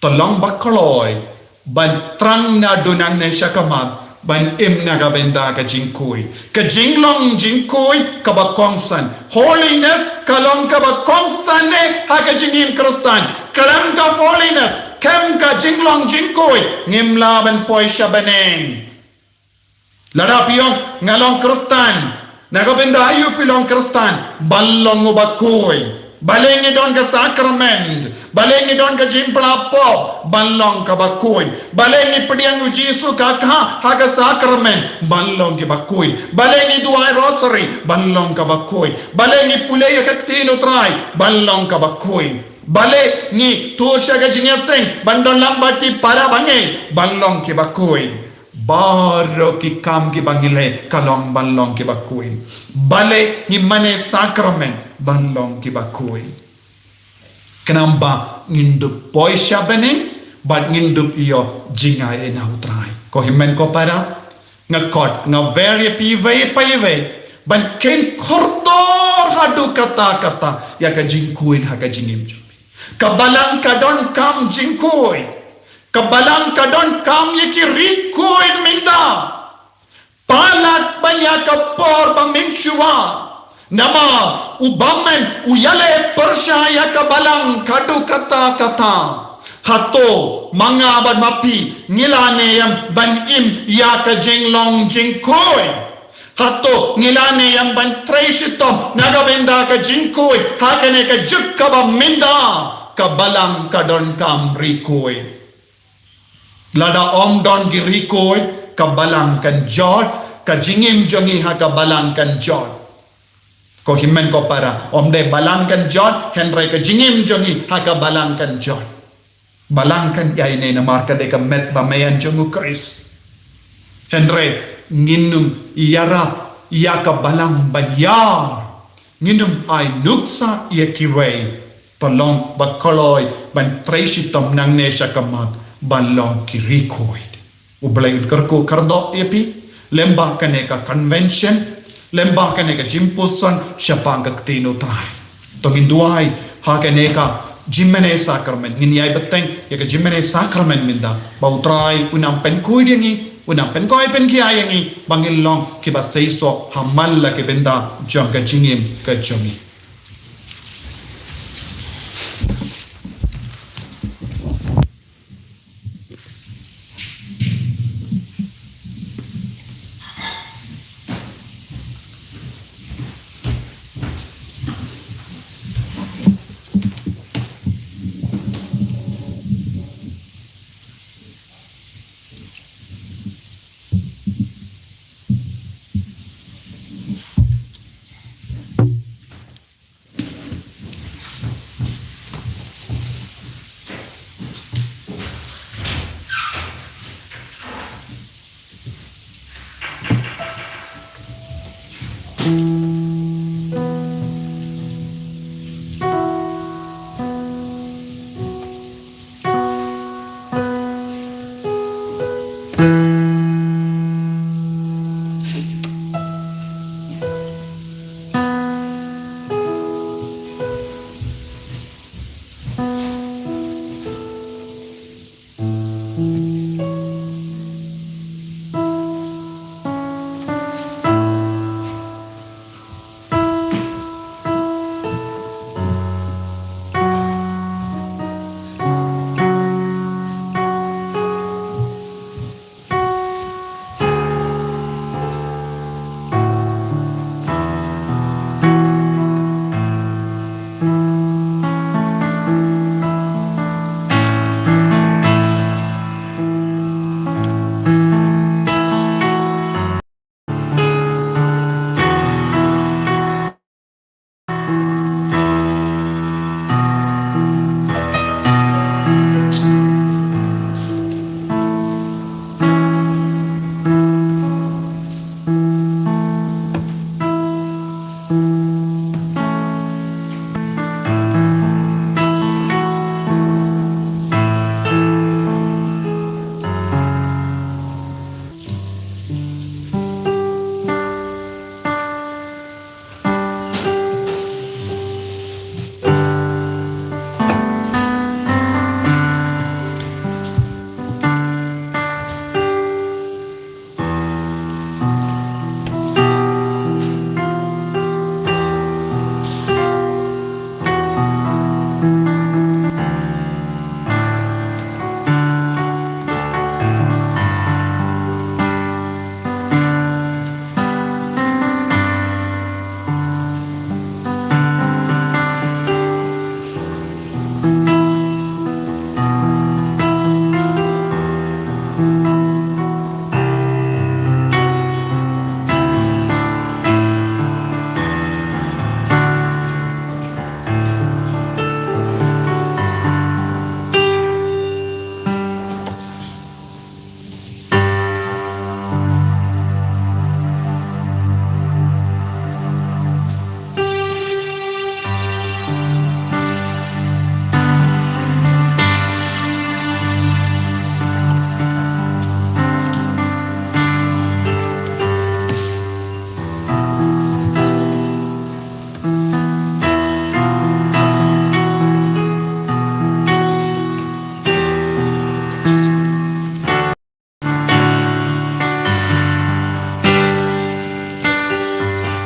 to long ba kloi ban thrang naduh nangne sha khmat, ban im na ka bynta ka jingkhuid. Ka jinglong jingkhuid kaba kongsan. Holiness ka long kaba kongsan ne ha ka jingim Khristan. Khlem ka holiness, khlem ka jinglong jingkhuid, ngim lah ban poi sha bneng. Lada phi ong nga long Khristan, na ka bynta aïu phi long Khristan? Ban long uba khuid. Balei ngi don ka sakramen? Balei ngi don ka jingpyllait pop? Ban long kaba khuid. Balei ngi pdiang u Jisu ka kha ha ka sakramen? Ban long kiba khuid. Balei ngi duwai rosary? Ban long kaba khuid. Balei ngi pule ïa ka ktien u Trai? Ban long kaba khuid. Balei ngi tur sha ka jingïaseng ban don lang bad ki para bangeit? Ban long kiba khuid. Baroh ki kam kiba ngi leh ka long ban long kiba khuid. Balei ngi mane sakramen? Ban long kiba khuid. Khnang ba ngin dup poi sha bneng bad ngin dup ïoh jingaiei na u Trai. Ko hynmen ko para, nga khot, nga wer ïa phi iwei pa iwei ban kheiñ kordor haduh katta katta ïa ka jingkhuid ha ka jingim jong phi. Ka balang ka donkam jingkhuid. Ka balang ka donkam ïa ki ri khuid mynta. Palat ban ïa ka por ba mynshuwa. Namar u bymman u ïaleh pyrshah ïa ka balang haduh katta katta. Hato ma nga bad ma phi ngi la ne ïa ban im ïa ka jinglong jingkhuid? Hato ngi la ne ïa ban trei shitom na ka bynta ka jingkhuid ha kane ka juk kaba mynta? Ka balang ka donkam ri khuid. Lada ym don ki ri khuid, ka balang kan jot, ka jingim jong ngi ha ka balang kan jot. Ko hynmen ko para, ym dei balang kan jot, hynrei ka jingim jong ngi ha ka balang kan jot. Balang kan ïai ne namar ka dei ka met ba meian jong u Khrist. Hynrei ngin ym ïarap ïa ka balang ban ïar. Ngin ym ai nuksa ïa kiwei. To long ba kloi ban trei shitom nangne sha khmat ban long ki ri khuid. U Blei un kyrkhu kyrdoh ïa phi lem bad kane ka convention, lem bad kane ka jingpuson shaphang ka ktien u Trai. To ngin duwai ha kane ka jingmane sakramen, ngin ïai bteng ïa ka jingmane sakramen mynta ba u Trai un nang pynkhuid ïa ngi, un nang pynkhuid pynkhiah ïa ngi ba ngin long kiba seisoh ha man la ki bynta jong ka jingim ka jong ngi.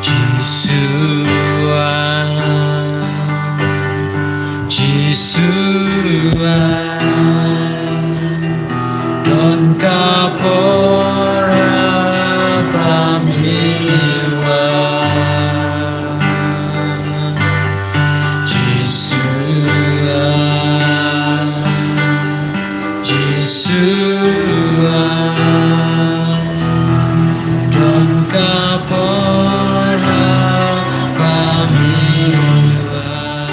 Jisu ah, Jisu ah, don ka por ha ba me wad. Jisu ah, Jisu ah, don ka por ha ba me wad.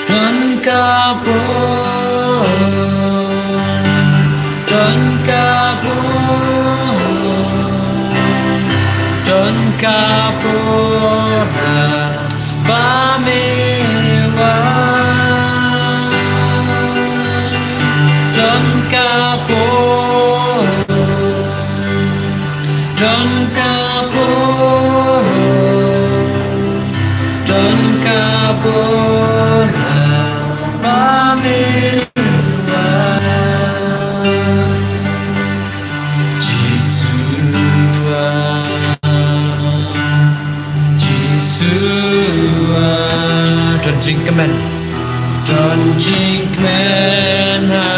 Don ka por, don ka por, don ka por ha ba me wad. Don ka por, don ka por, don ka por ha ba me wad. Jisu ah, Jisu ah, don jingkmen, don jingkmen ha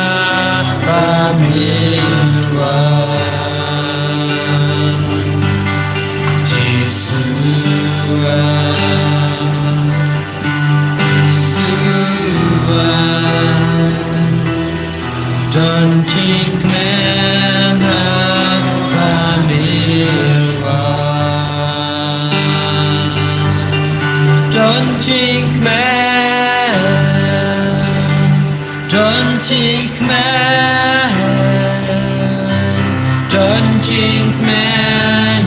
ba me wad. Jisu ah, Jisu ah, don jingkmen ha ba me wad. Don jingkmen, don jingkmen, don jingkmen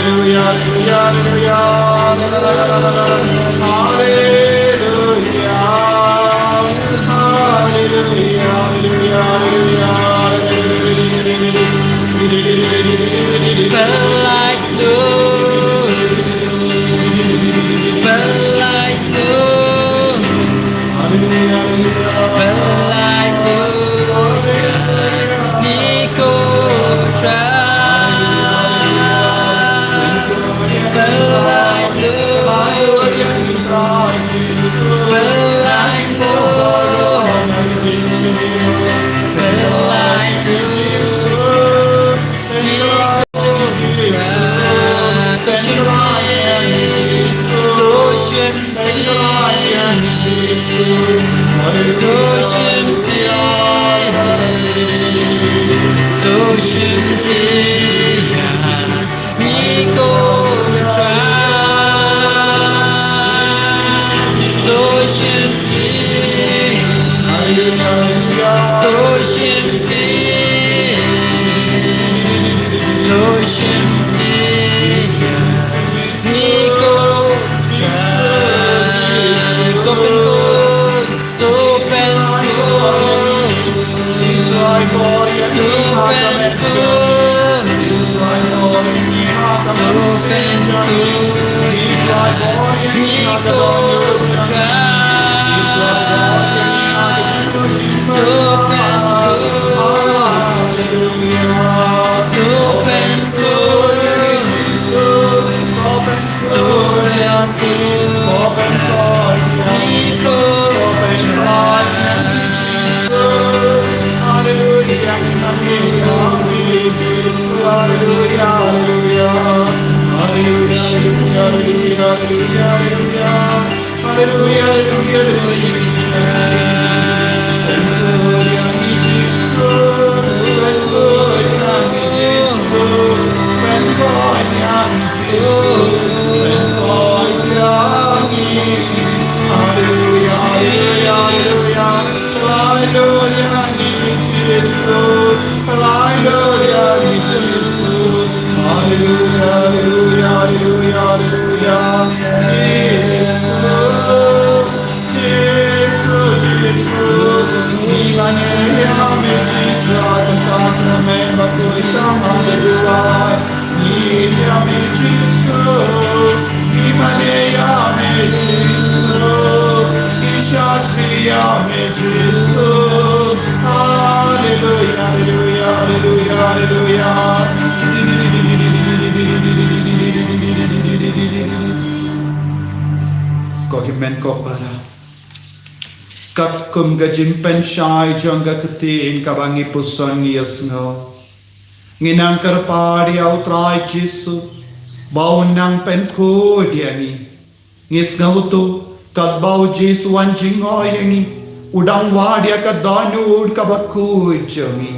Hallelujah, hallelujah, hallelujah. Hallelujah. Hallelujah, hallelujah, hallelujah. But like Lord, but like Lord, but like Lord, Nico try. But like Lord, but like Lord, but like Lord, Nico try. To shim ti, to shim ti, to shim ti, to shim ti. Nico try. To shim ti, to shim ti, to shim ti. Nico try. To pen ko, to pen ko, to pen ko, to pen ko. Nico try. To pen ko, to pen ko. To pen ko, Nico try. Hallelujah, hallelujah, hallelujah, hallelujah. Hallelujah, hallelujah, hallelujah, hallelujah. Hallelujah, hallelujah, hallelujah. Pen ko ïa ngi Jisu, pen ko ïa ngi Jisu, pen ko ïa ngi Jisu, pen ko ïa ngi. Hallelujah, hallelujah, hallelujah. Hallelujah, ngi Jisu. Hallelujah, ngi Jisu. Hallelujah, hallelujah, hallelujah, hallelujah. Jisu, Jisu, Jisu. Ngi mane ïa me Jisu, ha ka sakramen bakhuid tang ha ka duwai. Ngi ïa me Jisu, ngi mane ïa me Jisu, ngi shakri ïa me Jisu. Hallelujah, hallelujah, hallelujah, hallelujah. Ko hynmen ko para. Katkum ka jingpynshai jong ka ktien kaba ngi puson ngi ïohsngew. Ngi nang kyrpad ïa u Trai Jisu, ba un nang pynkhuid ïa ngi. Ngi sngewthuh, katba u Jisu u wan jngoh ïa ngi, u dang wad ïa ka dohnud kaba khuid jong ngi.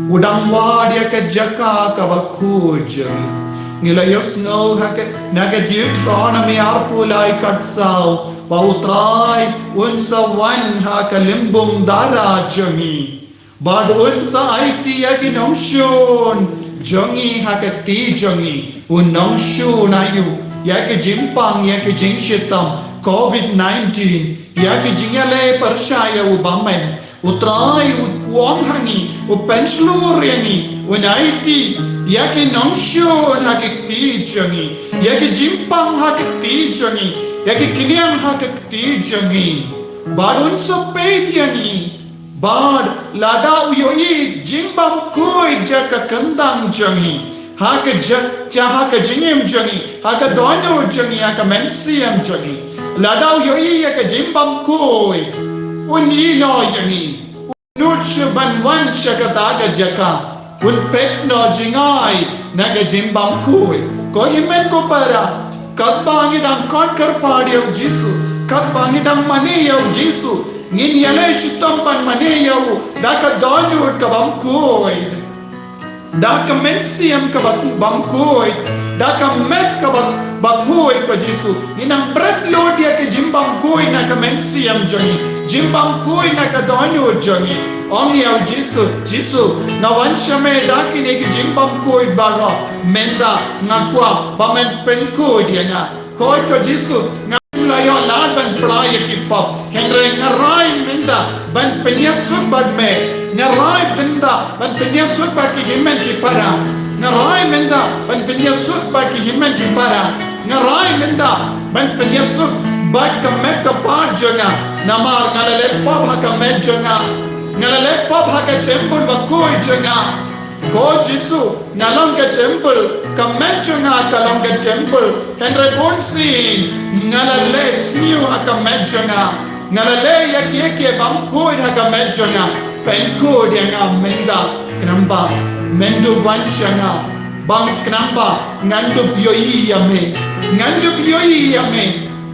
U dang wad ïa ka jaka kaba khuid jong ngi. Ngi la ïohsngew ha ka, na ka Deuteronomy arphew lai khatsaw, ba u Trai un sa wan ha ka lymbung dara jong ngi. Bad un sa aiti ïa ki nongshun jong ngi ha ka kti jong ngi. Un nongshun aïu? Ïa ka jingpang, ïa ka jingshitom covid nineteen, ïa ka jingïaleh pyrshah ïa u bymman. U Trai u ong ha ngi, u pynshlur ïa ngi, un aiti ïa ki nongshun ha ka kti jong ngi, ïa ka jingpang ha ka kti jong ngi, ïa ka kñiang ha ka kti jong ngi. Bad un sa peit ïa ngi. Bad lada u ïohi jingbymkhuid jong ka kyndang jong ngi, ha ka ja-, ja ha ka jingim jong ngi, ha ka dohnud jong ngi, ha ka mynsiem jong ngi. Lada u ïohi ïa ka jingbymkhuid, un ïehnoh ïa ngi. Un nud shuh ban wan sha kata ka jaka. Un peit noh jngai na ka jingbymkhuid. Ko hynmen ko para, katba ngi dang khot kyrpad ïa u Jisu, katba ngi dang mane ïa u Jisu, ngin ïaleh shitom ban mane ïa u da ka dohnud kabymkhuid, da ka mynsiem kabymkhuid, da ka met kaba Bakhuid ko Jisu, ngi nang bret lut ïa ka jingbymkhuid na ka mynsiem jong ngi, jingbymkhuid na ka dohnud jong ngi. Ong ïa u Jisu, Jisu, nga wan sha me da kine ki jingbymkhuid baroh, mynta nga kwah ba men pynkhuid ïa nga. Khuid ko Jisu, nga la ïoh lad ban pla ïa ki pop. Hynrei nga rai mynta ban pynïasuk bad me. Nga rai mynta ban pynïasuk bad ki hynmen ki para. Nga rai mynta ban pynïasuk bad ki hynmen ki para. Nga rai mynta ban pynïasuk bad ka met ka phad jong nga. Namar nga la leh pop ha ka met jong nga. Nga la leh pop ha ka templ bakhuid jong nga. Ko Jisu, nga long ka templ, ka met jong nga ka long ka templ. Hynrei bunsien nga la leh sniew ha ka met jong nga. Nga la leh ïa kiei kiei bymkhuid ha ka met jong nga. Pynkhuid ïa nga mynta, khnang ba men dup wan sha nga. Bang khnang ba ngan dup ïohi ïa me. Ngan dup ïohi ïa me.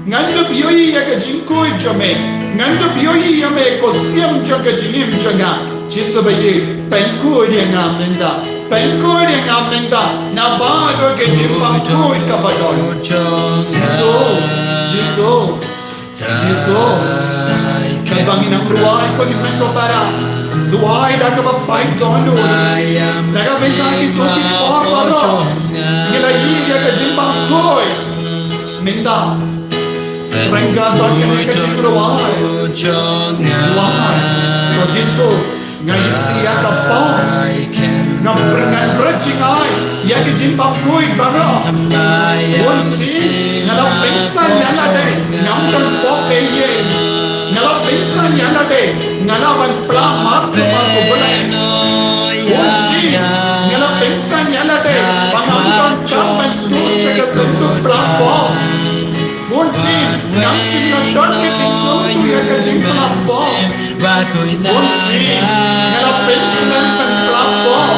Ngan dup ïohi ïa ka jingkhuid jong me. Ngan dup ïohi ïa me ko siem jong ka jingim jong nga. Jisu ba ïeit, pynkhuid ïa nga mynta. Pynkhuid ïa nga mynta na baroh ka jingbymkhuid kaba don. Jisu, Jisu, Jisu. Katba ngi nang rwai ko hynmen ko para, duwai da kaba pait dohnud. Na ka bynta kito ki por baroh ngi la ïoh ïa ka jingbymkhuid. Mynta, ryngkat bad kane ka jingrwai, duwai, ko Jisu, nga isih ïa ka pop. Nga pyrngan bret jngai ïa ka jingbymkhuid baroh. Bunsien nga la pynsan ïa lade ngam don pop ei ei. Nga la pynsan ïa lade nga lah ban pla markhmat bad U Blei. Bunsien nga la pynsan ïa lade ba ngam don kam ban tur sha ka sanduk pla pop. Bunsien ngam shym la don ka jingsngewthuh ïa ka jingpla pop. Bunsien nga la pynsan ban pla pop.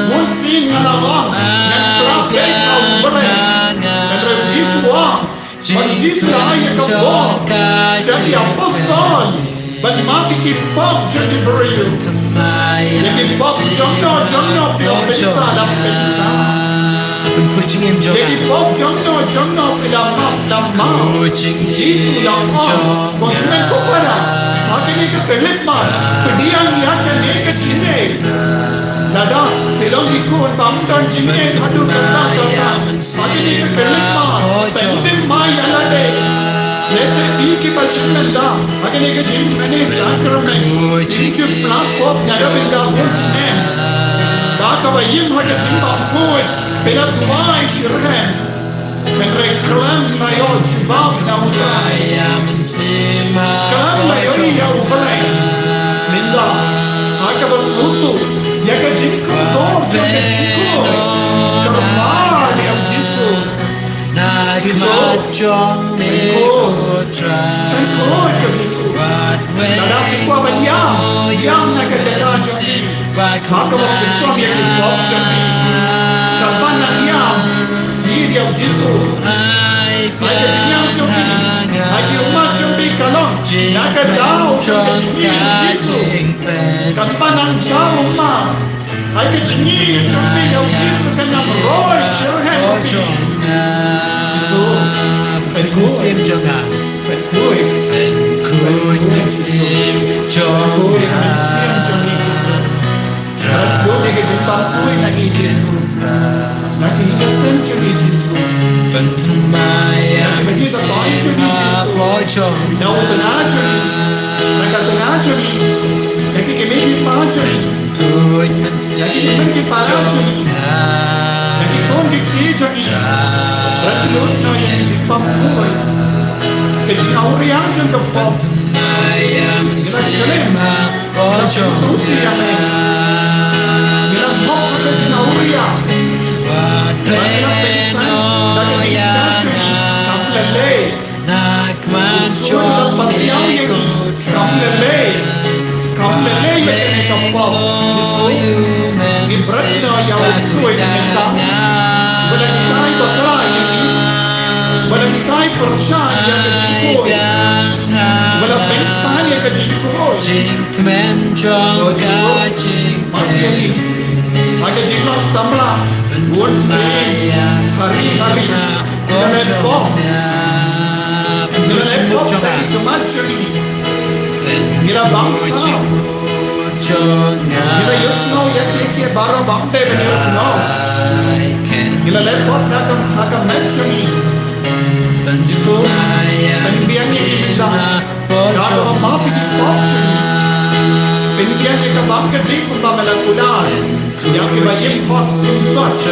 Bunsien nga la ong ngan pla beit ha U Blei. Hynrei U Jisu u ong, bad U Jisu u la ai ïa ka bor sha ki apostol ban map ïa ki pop jong ki briew. Ïa ki pop jongno jongno phi la pynsan, la pynsan. Ïa ki pop jongno jongno phi la map, la map. U Jisu u la ong, ko hynmen ko para, ha kane ka khyllipmat, pdiang ïa kane ka jingeh. Lada phi long ki khun bym don jingeh haduh katta katta, ha kane ka khyllipmat, pyndem mai ïa lade. Lehse phi kiba shim bynta ha kane ka jingmane sakramen, phin ju pla pop na ka bynta bun snem. Da kaba im ha ka jingbymkhuid, phi la duwai shitrhem. Hynrei khlem la ïoh jubab na U Trai, khlem la ïohi ïa U Blei. Mynta, ha kaba sngewthuh ïa ka jingkordor jong ka jingkhuid, kyrpad ïa U Jisu. Jisu, pynkhuid, pynkhuid ko Jisu. Lada phi kwah ban ïam, ïam na ka jaka jong phi. Ha kaba phi sngewthuh ïa ki pop jong phi. Katba nang ïam, ïeit ïa U Jisu. Ai ka jingïam jong phi, ai ki ummat jong phi ka long na ka daw jong ka jingïeit ïa U Jisu. Katba nang jaw ummat, ai ka jingïeit jong phi ïa U Jisu kan nang roi shitrhem ha phi. Jisu, pynkhuid, pynkhuid, pynkhuid, Jisu. Pynkhuid ïa ka mynsiem jong ngi, Jisu. Pynkhuid ïa ka jingbymkhuid na ngi, Jisu. Na ka ïing ka sem jong ngi, Jisu. Na ka ïing ka sem jong ngi, Jisu. Na u tnga jong ngi. Na ka tnga jong ngi. Na ki kmie ki kpa jong ngi. Na ki hynmen ki para jong ngi. Na ki khun ki kti jong ngi. Bret lut noh ïa ka jingbymkhuid. Ka jingawria jong ka pop. Ngi la klim. Ngi la pynsngewsih ïa me. Ngi la ngop ha ka jingawria. Bad ngi la pynsan da ka jingstad jong ngi. Kam lei lei. Uta u la pasiaw ïa ngi. Kam lei lei. Kam lei lei ïa kane ka pop. Jisu, ngi bret noh ïa u ksuid mynta. Ba la hikai bakla ïa ngi. Ba la hikai pyrshah ïa ka jingkhuid. Ba la pynsan ïa ka jingkhuid. Lord Jisu, map ïa ngi. Ha ka jinglong samla bun sien. Hari hari. Ngi la leh pop. Ngi la leh pop da ki khmat jong ngi. Ngi la bam sam. Ngi la ïohsngew ïa kiei kiei baroh ba ym dei ban ïohsngew. Ngi la leh pop ha ka, ha ka met jong ngi. Jisu, pynbiang ïa ngi mynta. Ïa kaba map ïa ki pop jong ngi. Pynbiang ïa ka bam ka dih kumba me la kular. Ïa kiba im hok im sot,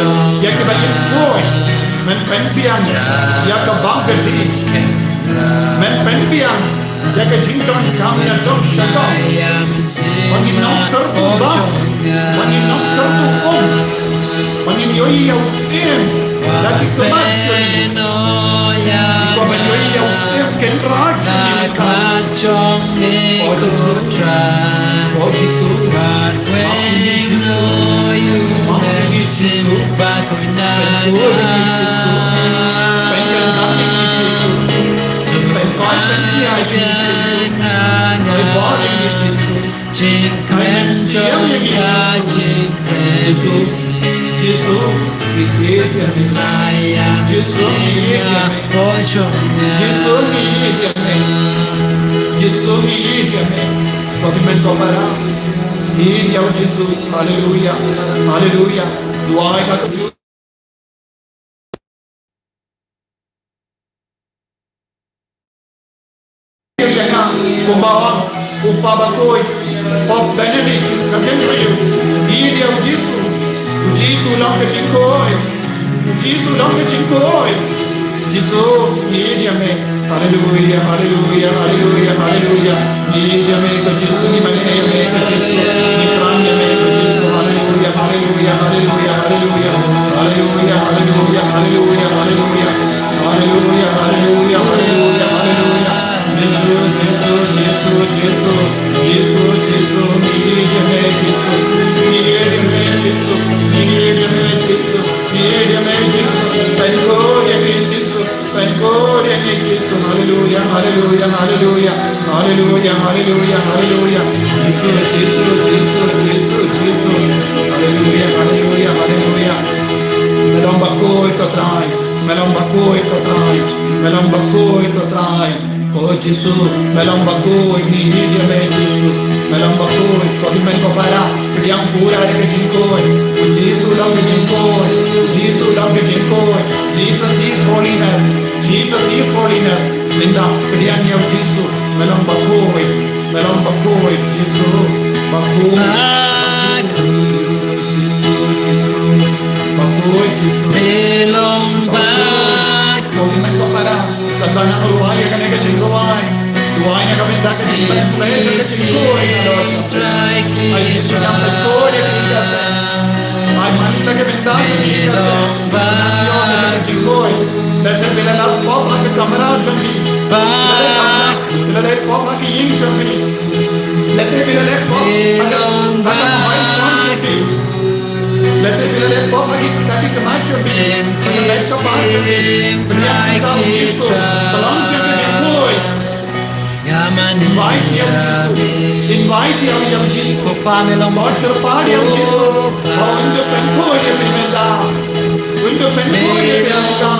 ïa kiba im khuid. Men pynbiang ïa ka bam ka dih. Men pynbiang ïa ka jingdonkam na jong sha jong. Ba ngin ym kyrduh bam, ba ngin ym kyrduh um. Ba ngin ïohi ïa u Syiem da ki khmat jong ngi. Ba ngin ïohi ïa u Syiem Kynrad jong ngi. O Jisu, o Jisu, map ïa ngi Jisu, map ïa ngi Jisu, pynkup ïa ngi Jisu, pynkyndang ïa ngi Jisu, pynkoit pynkhia ïa ngi Jisu, pynbor ïa ngi Jisu. Jingkmen jong ngi ïa jingkmen. Jisu, Jisu, ngi ïeit ïa me. Jisu, ngi ïeit ïa me. Jisu, ngi ïeit ïa me. Jisu, ngi ïeit ïa me. Ko hynmen ko para, ïeit ïa u Jisu. Haleluya, haleluya. Duwai ka ka Ïa nga, kumba ong u Papa bakhuid, Pope Benedict ka hynriew, ïeit ïa u Jisu, u Jisu long ka jingkhuid, u Jisu long ka jingkhuid, Jisu, ïeit ïa me. Haleluya, haleluya, haleluya, haleluya. Ngi ïeit ïa me ko Jisu, ngi mane ïa me ko Jisu, ngi kren ïa me ko Jisu. Haleluya, haleluya, haleluya, haleluya. Haleluya, haleluya, haleluya, haleluya. Haleluya, haleluya, haleluya, haleluya. Jisu, Jisu, Jisu, Jisu. Jisu, Jisu, ngi ïeit ïa me Jisu. Ngi ïeit ïa me Jisu. Ngi ïeit ïa me Jisu. Ngi ïeit ïa me Jisu. Pynkup ïa ngi Jisu. Pynkup ïa ngi Jisu. Haleluya, haleluya, haleluya. Haleluya, haleluya, haleluya. Jisu, Jisu, Jisu, Jisu, Jisu. Haleluya, haleluya, haleluya. Me long bakhuid ko Trai. Me long bakhuid ko Trai. Me long bakhuid ko Trai. Ko Jisu, me long bakhuid, ngi ïeit ïa me Jisu. Me long bakhuid, ko hynmen ko para, pdiang pura ïa ka jingkhuid. U Jisu long ka jingkhuid. U Jisu long ka jingkhuid. Jesus is holiness. Jesus is holiness. Mynta, pdiang ïa u Jisu. Me long bakhuid. Me long bakhuid. Jisu. Bakhuid. Jisu, Jisu, Jisu. Bakhuid, Jisu. Me long bakhuid. Ko hynmen ko para, katba nang rwai ïa kane ka jingrwai. Rwai na ka bynta ka jingpynslem jong ka jingkhuid, Lord. Ai Jisu, nang pynkhuid ïa ki ka seng. Ai man na ka bynta jong ki ka seng. Nang ïoh ïa ka jingkhuid. Lehse phi la leh pop ha ka kamra jong phi. Phi la leh pop ha ka ïing jong phi. Lehse phi la leh pop ha ka, ha ka mobile phone jong phi. Lehse phi la leh pop ha ki, ha ki khmat jong phi. Ha ka leh ka pa jong phi. Pdiang ïa u Jisu. Ka long jong ka jingkhuid. Invite ïa u Jisu. Invite ïa u Jisu. Ko kyrpad ïa u Jisu. Ba un da pynkhuid ïa phi mynta. Un da pynkhuid ïa phi mynta.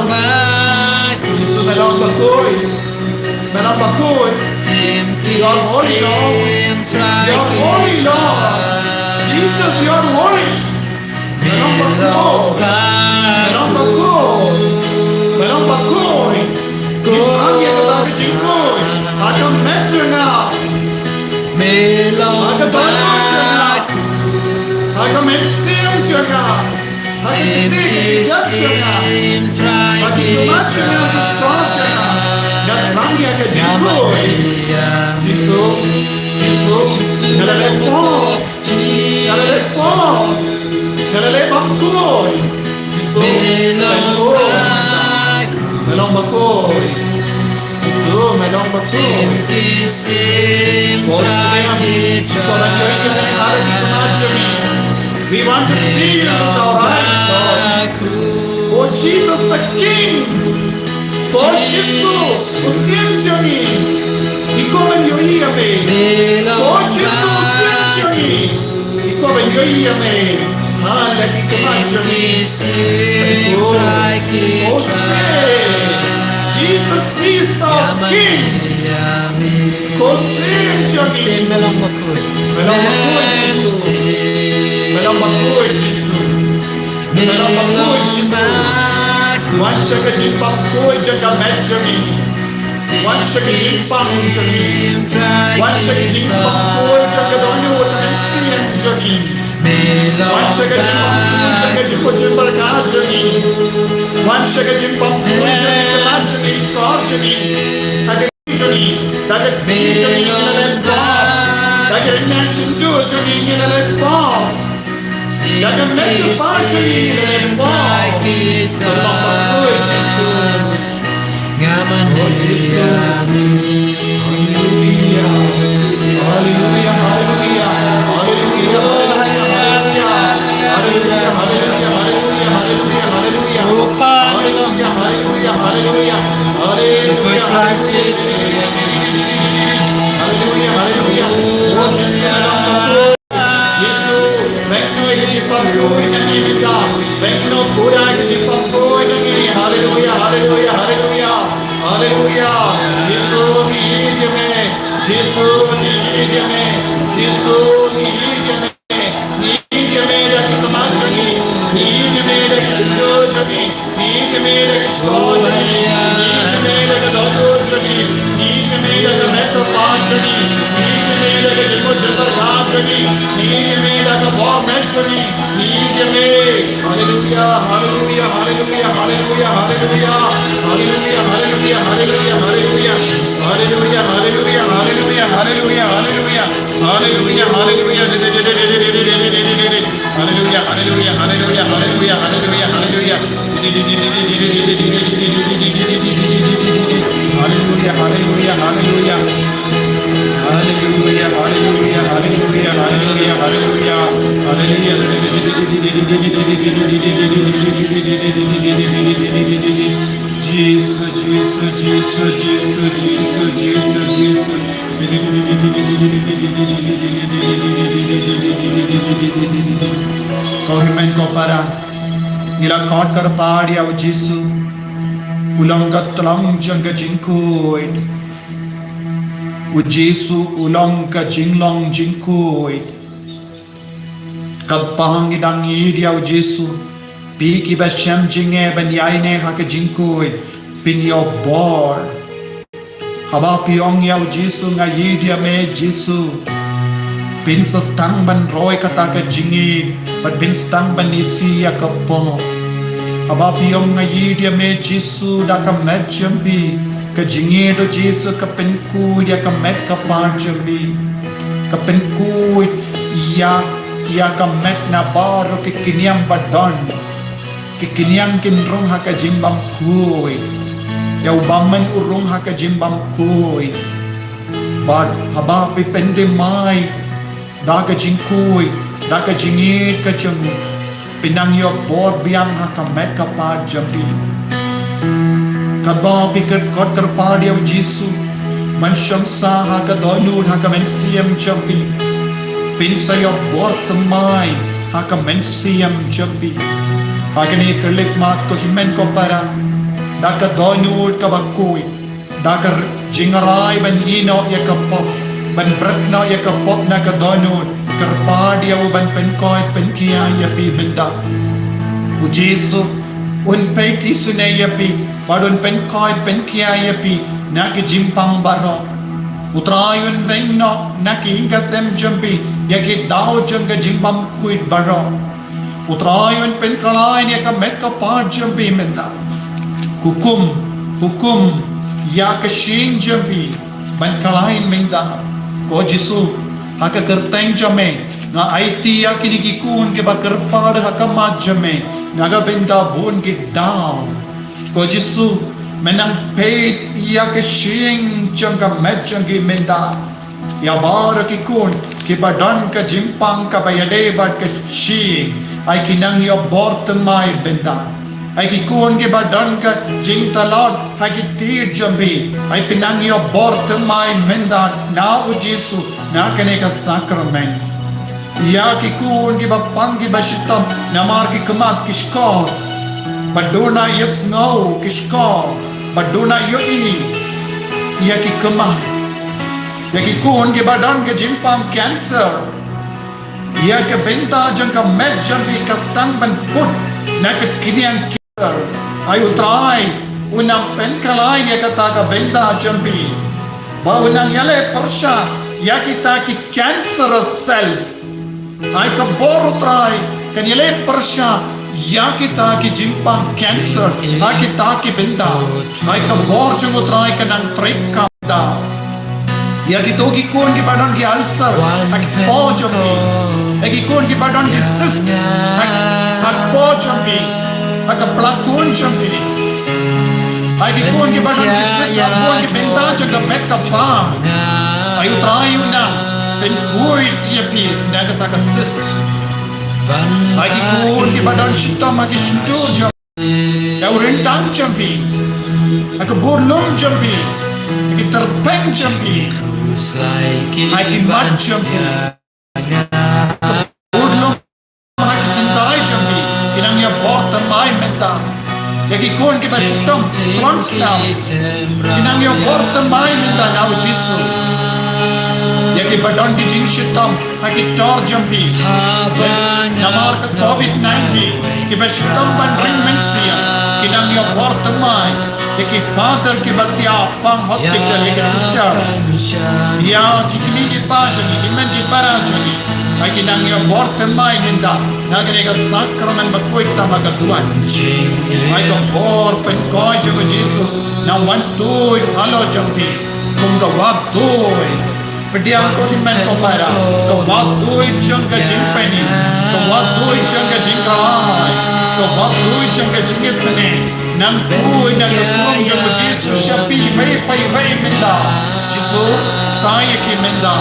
Jisu, me long bakhuid. Me long bakhuid. You're holy, Lord. You're holy, Lord. Jesus, you're holy. Me long bakhuid. Me long bakhuid. Me long bakhuid. Ngi kren ïa kata ka jingkhuid ha ka met jong nga. Ha ka dohnud jong nga. Ha ka mynsiem jong nga. Ha ki kti ki kjat jong nga. Ha ki khmat jong nga, ki shkor jong nga. Nga kren ïa ka jingkhuid. Jisu, Jisu, nga la leh pop. Nga la leh pop. Nga la leh bymkhuid. Jisu, me long bakhuid. Jisu, me long bakhuid. Ko Trai, ko Trai, ko Trai, ko Trai. We want to see you with our eyes, Lord. Oh Jesus the King. Oh Jesus, u Syiem jong ngi. Ngi kwah ban ïohi ïa me. Oh Jesus, u Syiem jong ngi. Ngi kwah ban ïohi ïa me. Ha la ki khmat jong ngi. Oh, oh, King. Ko Syiem jong ngi. Me long bakhuid. Me long bakhuid Jisu. Me long bakhuid Jisu. Me long bakhuid Jisu. Wan sha ka jingbymkhuid jong ka met jong ngi. Wan sha ka jingpang jong ngi. Wan sha ka jingbymkhuid jong ka dohnud ka mynsiem jong ngi. Wan sha ka jingbymkhuid jong ka jingpynjot jingpyrkhat jong ngi. Wan sha ka jingbymkhuid jong ka met jong ngi, shkor jong ngi. Da ka jong ngi, da ka jong ngi ngin ïa leh pop. Da ka rynsan shyntur jong ngi ngin ïa leh pop. Da ka met ka pa jong ngi ngin ïa leh pop. Ka long bakhuid Jisu. Oh Jisu. Haleluia. Haleluia, haleluia. Haleluia, haleluia, haleluia. Haleluia, haleluia, haleluia, haleluia, haleluia. Haleluia, haleluia, haleluia. Haleluia, haleluia. Haleluia, haleluia. Oh Jisu, me long bakhuid. Jisu, beng noh ïa ka jingpang khuid na ngi mynta. Beng noh pura ïa ka jingpang khuid na ngi. Haleluia, haleluia, haleluia. Haleluia. Jisu, ngi ïeit ïa me. Jisu, ngi ïeit ïa me. Jisu, ngi ïeit ïa me. Ngi ïeit ïa me da ki kyrpang jong ngi. Ngi ïeit ïa me da ki shyntur jong ngi. Ngi ïeit ïa me da ki shkor jong ngi. Ngi ïeit ïa me da ka dohnud jong ngi. Ngi ïeit ïa me da ka met ka pa jong ngi. Ngi ïeit ïa me da ka jingmut jingpyrkhat jong ngi. Ngi ïeit ïa me da ka bor met jong ngi. Ngi ïeit ïa me. Haleluia, haleluia, haleluia, haleluia, haleluia. Haleluia, haleluia, haleluia, haleluia. Haleluia, haleluia, haleluia, haleluia, haleluia. Haleluia, haleluia. Haleluia, haleluia, haleluia, haleluia, haleluia, haleluia. Haleluia, haleluia, haleluia. Haleluia, haleluia, haleluia, haleluia, haleluia. Haleluia. Jisu, Jisu, Jisu, Jisu, Jisu, Jisu. Ko hynmen ko para, ngi la khot kyrpad ïa u Jisu. U long ka tlong jong ka jingkhuid. U Jisu u long ka jinglong jingkhuid. Katba ngi dang ïeit ïa u Jisu, phi kiba shem jingeh ban ïaineh ha ka jingkhuid, phin ïoh bor. Haba phi ong ïa u Jisu, nga ïeit ïa me Jisu, phin sa sdang ban roi kata ka jingïeit bad phin sdang ban isih ïa ka pop. Haba phi ong nga ïeit ïa me Jisu da ka met jong phi, ka jingïeit u Jisu ka pynkhuid ïa ka met ka pa jong phi. Ka pynkhuid ïa, ïa ka met na baroh ki khñiang ba don. Ki khñiang kin rung ha ka jingbymkhuid. Ïa u bymman u rung ha ka jingbymkhuid. Bad haba phi pynthymmai da ka jingkhuid, da ka jingïeit ka jong u, phin nang ïoh bor biang ha ka met ka pa jong phi. Katba phi khot kyrpad ïa u Jisu ban shong sah ha ka dohnud ha ka mynsiem jong phi, phin sa ïoh bor thymmai ha ka mynsiem jong phi. Ha kane ka khyllipmat ko hynmen ko para, da ka dohnud kaba khuid, da ka r-, jingrai ban ïehnoh ïa ka pop, ban bret noh ïa ka pop na ka dohnud, kyrpad ïa u ban pynkoit pynkhia ïa phi mynta. U Jisu un peit isynei ïa phi bad un pynkoit pynkhia ïa phi na ki jingpang baroh. U Trai un weng noh na ki ïing ki sem jong phi ïa ki daw jong ka jingbymkhuid baroh. U Trai un pynkhlaiñ ïa ka met ka pa jong phi mynta. Hukum, hukum ïa ka shyieng jong phi ban khlaiñ mynta. Ko Jisu, ha ka kyrteng jong me nga aiti ïa kine ki khun kiba kyrpad ha khmat jong me na ka bynta bun ki daw. Ko Jisu, men nang peit ïa ka shyieng jong ka met jong ki mynta. Ïa baroh ki khun kiba don ka jingpang kaba ïadei bad ka shyieng, ai ki nang ïoh bor thymmai mynta. Ai ki khun kiba don ka jingtlot ha ki tied jong phi, ai phi nang ïoh bor thymmai mynta na u Jisu na kane ka sakramen. Ïa ki khun kiba pang kiba shitom namar ki khmat ki shkor, ba duna ïasngew ki shkor, ba duna ïohi. ïa ki kmie, ïa ki khun kiba don ka jingpang cancer. Ïa ka bynta jong ka met jong phi ka sdang ban put na ka kynja cancer. Ai U Trai u nang pynkhlaiñ ïa kata ka bynta jong phi, ba u nang ïaleh pyrshah ïa kita ki cancerous cells. Ai ka bor U Trai kan ïaleh pyrshah ïa kita ki jingpang cancer ha kita ki bynta. Ai ka bor jong U Trai kan nang trei kam da. Ïa kito ki khun kiba don ki ulcer ha ki paw jong ki, ïa ki khun kiba don ki cyst ha, ha ki paw jong ki, ha ka pla khun jong ki. Ïa ki khun kiba don ki cyst ha bun ki bynta jong ka met ka phad. Ai U Trai u nang pynkhuid ïa phi na kata ka cyst. Ïa ki khun kiba don shitom ha ki shyntur jong, ïa u ryntang jong phi, ïa ka bor lum jong phi, ïa ki tyrpeng jong phi, ïa ki mat jong phi, ka bor lum ha ki syntai jong phi, ki nang ïa bor thymmai mynta. Ïa ki khun kiba shitom klon slap, ki nang ïa bor thymmai mynta na U Jisu. Ïa kiba don ki jingshitom ha ki tor jong phi namar ka covid nineteen, kiba shitom ban ring mynsiem, ki nang ïa bor thymmai. Ïa ki father kiba thiah pang hospital, ïa ki sister, ïa ki kmie ki kpa jong ki, ki hynmen ki para jong ki, ai ki nang ïa bor thymmai mynta na kane ka sakramen ba khuid tam ha ka duwan. Ai ka bor pynkhuid jong U Jisu nang wan tuid halor jong phi kum ka wad tuid. Pdiang ko hynmen ko para, ka wad tuid jong ka jingpynim, ka wad tuid jong ka jingkyrhai, ka wad tuid jong ka jingisynei, nang tuid na ka khun jong U Jisu sha phi iwei pa iwei mynta. Jisu, tai ïa ki mynta,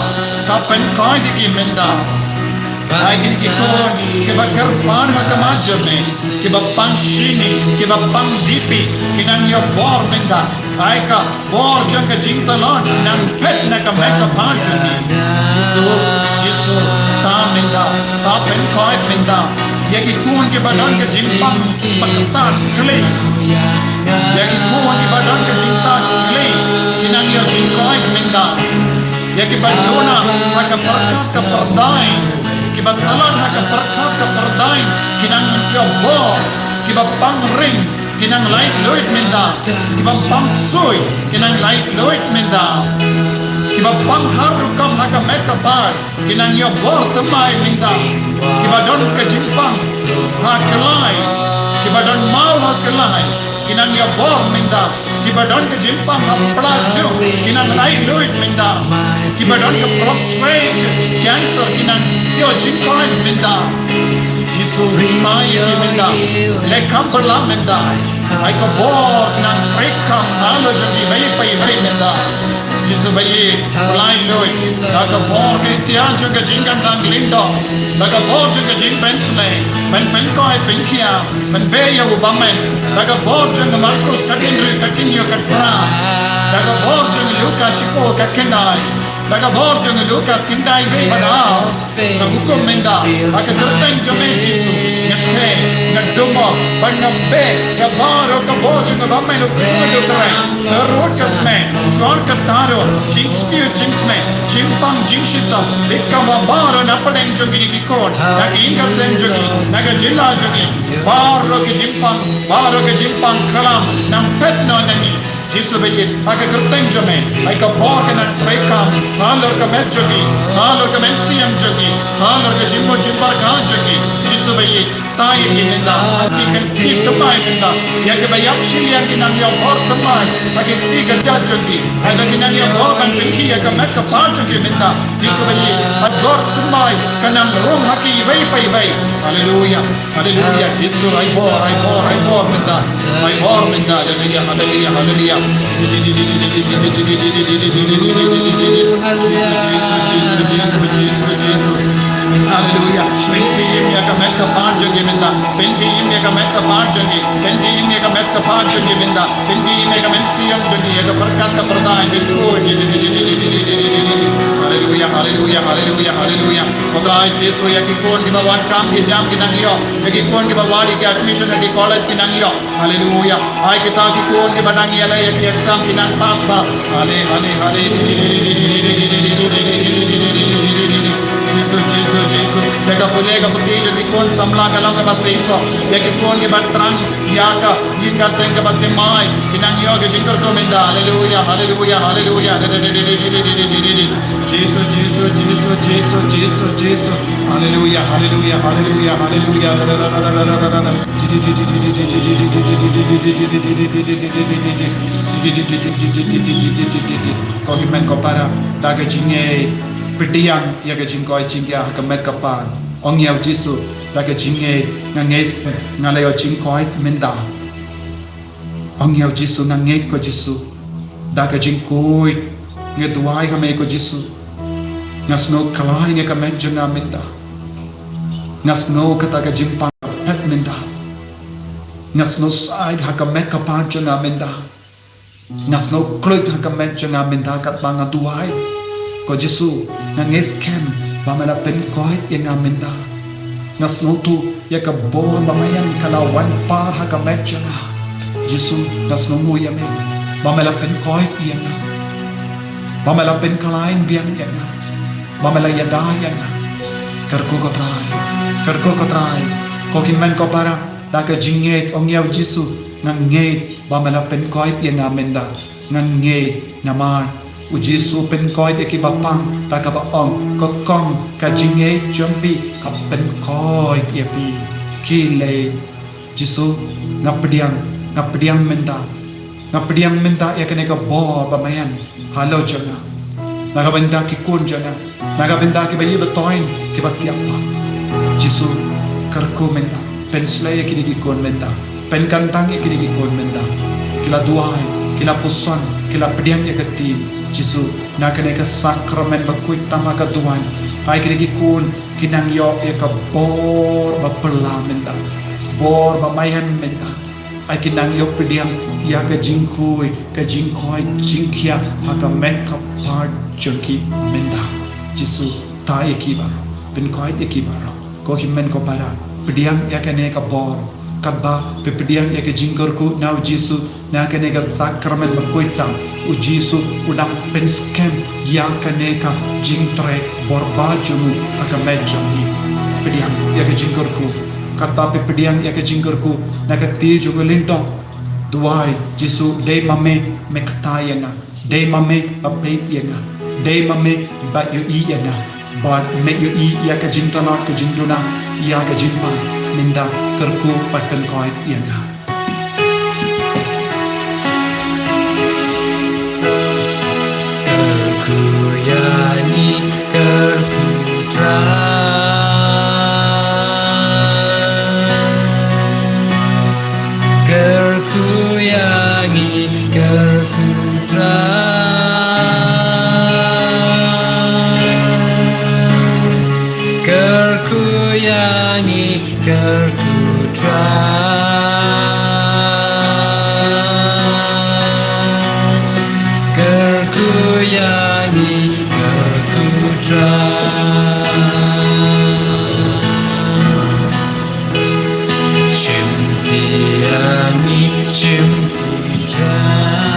ka pynkhuid ïa ki mynta. Ai kine ki khun kiba kyrpad ha ka mat jong me, kiba pang shini, kiba pang dih phi, ki nang ïa bor mynta. Ai ka bor jong ka jingtlot nang phet na ka met ka phad jong ki. Jisu, Jisu, tai mynta, tai pynkhuid mynta. Ïa ki khun kiba don ka jingpang, pang ktah khlieh. Ïa ki khun kiba don ka jingktah khlieh, ki nang ïa jingkhuid mynta. Ïa kiba duna ha ka pyrkhat ka pyrthei, kiba tlot ha ka pyrkhat ka pyrthei, ki nang ïa bor. Kiba pang ring, ki nang laitluid mynta. Kiba pang sui, ki nang laitluid mynta. Kiba pang har rukom ha ka met ka phad, ki nang ïa bor thymmai mynta. Kiba don ka jingpang ha kyllai, kiba don maw ha kyllai, ki nang ïa bor mynta. Kiba don ka jingpang ha pla jong, ki nang laitluid mynta. Kiba don ka prostate cancer, ki nang ïoh jingkhuid mynta. Jisu, tai ïa ki mynta, leh kham pyrshah mynta. Ai ka bor nang trei kham halor jong iwei pa iwei mynta. Jisu ba ïeit, laitluid, da ka bor ka iktiar jong ka jingkyrkhu lyngdoh, da ka bor jong ka jingpynshlei, ban pynkhuid pynkhia, ban beh ïa u bymman, da ka bor jong ka Markos ka kynriew ka kynñiew ka phra, da ka bor jong Lukas shiphew ka khyndai, da ka bor jong Lukas khyndai wei bad ar. Nga hukum mynta ha ka kyrteng jong me Jisu, nga theh, nga duma bad nga beh ïa baroh ka bor jong ka bymman, U Kpa u kren. Ka rud ka smen, shuwa ka taroh, jingsniew jingsmen, jingpang jingshitom, bad ka baroh na pdeng jong kine ki khun, na ka ïing ka sem jong ki, na ka jylla jong ki, baroh ka jingpang, baroh ka jingpang khlam nang phet noh na ngi. Jisu ba ïeit, ha ka kyrteng jong me, ai ka bor ka nang trei kham halor ka met jong ki, halor ka mynsiem jong ki, halor ka jingmut jingpyrkhat jong ki. Jisu ba ïeit, tai ïa ki mynta, ki kan ki thymmai mynta. Ïa kiba ïap shiliang ki nang ïa bor thymmai ha ki kti ka jait jong ki. Ai ba ki nang ïa bor ban pynkhih ïa ka met ka phad jong ki mynta. Jisu ba ïeit, ai bor thymmai ka nang rung ha ki iwei pa iwei. Haleluia. Haleluia, Jisu, ai bor, ai bor, ai bor mynta. Ai bor mynta, haleluia, haleluia, haleluia. Jisu, Jisu, Jisu, Jisu, Jisu, Jisu. Haleluya. Pynkhie im ïa ka met ka par jong ngi mynta. Pynkhie im ïa ka met ka par jong ngi. Pynkhie im ïa ka met ka par jong ngi mynta. Pynkhie im ïa ka mynsiem jong ngi, ïa ka pyrkhat ka pyrthei, pynkhie im. Haleluya, haleluya, haleluya, haleluya. Ko Trai Jisu, ïa ki khun kiba wan kam ki jam ki nang ïoh. Ïa ki khun kiba wad ïa ki admission ha ki college ki nang ïoh. Haleluya. Ai kita ki khun kiba nang ïaleh ïa ki exam ki nang pass bha. Hale, hale, hale. Jisu, Jisu, Jisu. Ïa ka pule ka pule jong ki khun samla ka long kaba seisoh. Ïa ki khun kiba thrang ïa ka ïing ka seng kaba thymmai ki nang ïoh ka jingkyrkhu mynta. Haleluya, haleluya, haleluya. Jisu, Jisu, Jisu, Jisu, Jisu, Jisu. Haleluya, haleluya, haleluya, haleluya. Ko hynmen ko para, da ka jingngeit pdiang ïa ka jingkoit jingkhiah ha ka met ka par. Ong ïa u Jisu, da ka jingngeit nga ngeit, nga la ïoh jingkoit mynta. Ong ïa u Jisu, nga ngeit ko Jisu. Da ka jingkoit nga duwai ha me ko Jisu. Nga sngew khlaiñ ïa ka met jong nga mynta. Nga sngew kata ka jingpang phet mynta. Nga sngew said ha ka met ka par jong nga mynta. Nga sngew khlaiñ ha ka met jong nga mynta katba nga duwai. Ko Jisu, nga ngeit skhem ba me la pynkoit ïa nga mynta. Nga sngewthuh ïa ka bor ba me ïa ka la wan par ha ka met jong nga. Jisu, nga sngewnguh ïa me ba me la pynkoit ïa nga, ba me la pynkhlaiñ biang ïa nga, ba me la ïada ïa nga. Kyrkhu ko Trai, kyrkhu ko Trai. Ko hynmen ko para, da ka jingngeit ong ïa u Jisu, nga ngeit ba me la pynkoit ïa nga mynta. Nga ngeit namar u Jisu pynkoit ïa kiba pang da kaba ong, ka kong ka jingngeit jong phi ka pynkoit ïa phi. Ki lei Jisu, nga pdiang, nga pdiang mynta. Nga pdiang mynta ïa kane ka bor ba me ïa halor jong nga, na ka bynta ki khun jong nga, na ka bynta kiba ïeit ba toiñ, kiba thiah pang. Jisu, kyrkhu mynta, pynsleh ïa kine ki khun mynta, pynkyntang ïa kine ki khun mynta. Ki la duwai, ki la puson, ki la pdiang ïa ka kti. Jisu, na kane ka sakramen ba khuid tam ha ka duwai, ai kine ki khun ki nang ïoh ïa ka bor ba phylla mynta, bor ba me ïa mynta. Ai ki nang ïoh pdiang ïa ka jingkhuid, ka jingkoit jingkhiah ha ka met ka par jong ki mynta. Jisu, tah ïa ki baroh, pynkoit ïa ki baroh. Ko hynmen ko para, pdiang ïa kane ka bor. Katba phi pdiang ïa ka jingkyrkhu na u Jisu, na kane ka sakramen ba khuid tam, u Jisu u dang pynskhem ïa kane ka jingtrei bor ba jong u ha ka met jong phi. Pdiang ïa ka jingkyrkhu. Katba phi pdiang ïa ka jingkyrkhu na ka kti jong u lyngdoh, duwai, Jisu, dei ma me, me kta ïa nga. Dei ma me ba peit ïa nga. Dei ma me ba ïohi ïa nga. Bad me ïohi ïa ka jingtlot, ka jingduna, ïa ka jingpang. Mynta kyrkhu bad pynkoit ïa nga. Kyrkhu ïa ngi, kyrkhu Trai. Kyrkhu ïa ngi, kyrkhu Trai. Kyrkhu ïa ngi, kyrkhu Trai. Kyrkhu ïa ngi, kyrkhu Trai. Shim ti ïa ngi, shim ti Trai.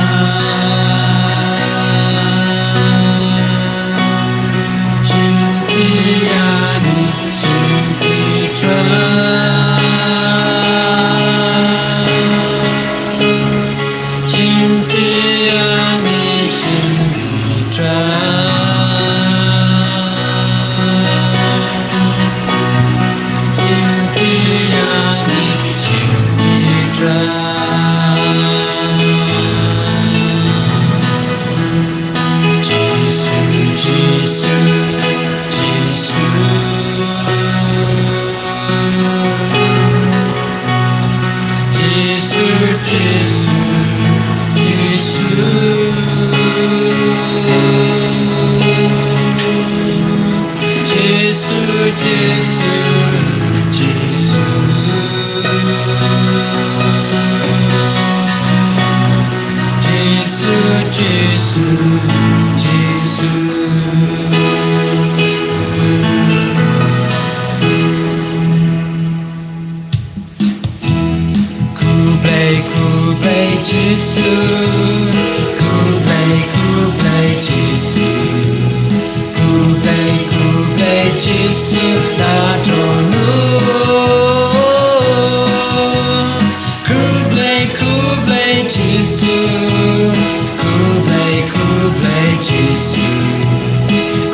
Shim ti ïa ngi, shim ti Trai. Shim ti ïa ngi, shim ti Trai. Jisu, Jisu. Khublei, khublei Jisu. Khublei, khublei Jisu. Khublei, khublei Jisu na dohnud. Khublei, khublei Jisu. Khublei, khublei Jisu.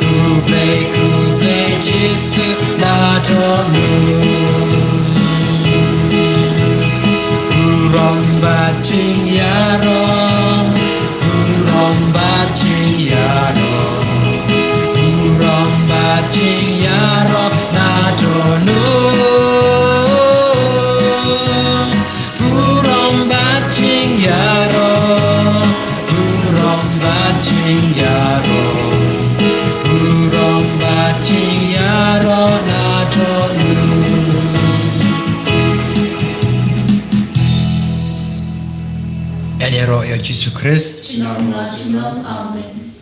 Khublei, khublei Jisu na dohnud. Burom bad jingïaroh. Burom bad jingïaroh. Burom bad jingïaroh na dohnud. Burom bad jingïaroh. Burom bad jingïaroh. Burom bad jingïaroh na dohnud. Ïaroh ïa u Jisu Khrist. Junom la junom. Amen.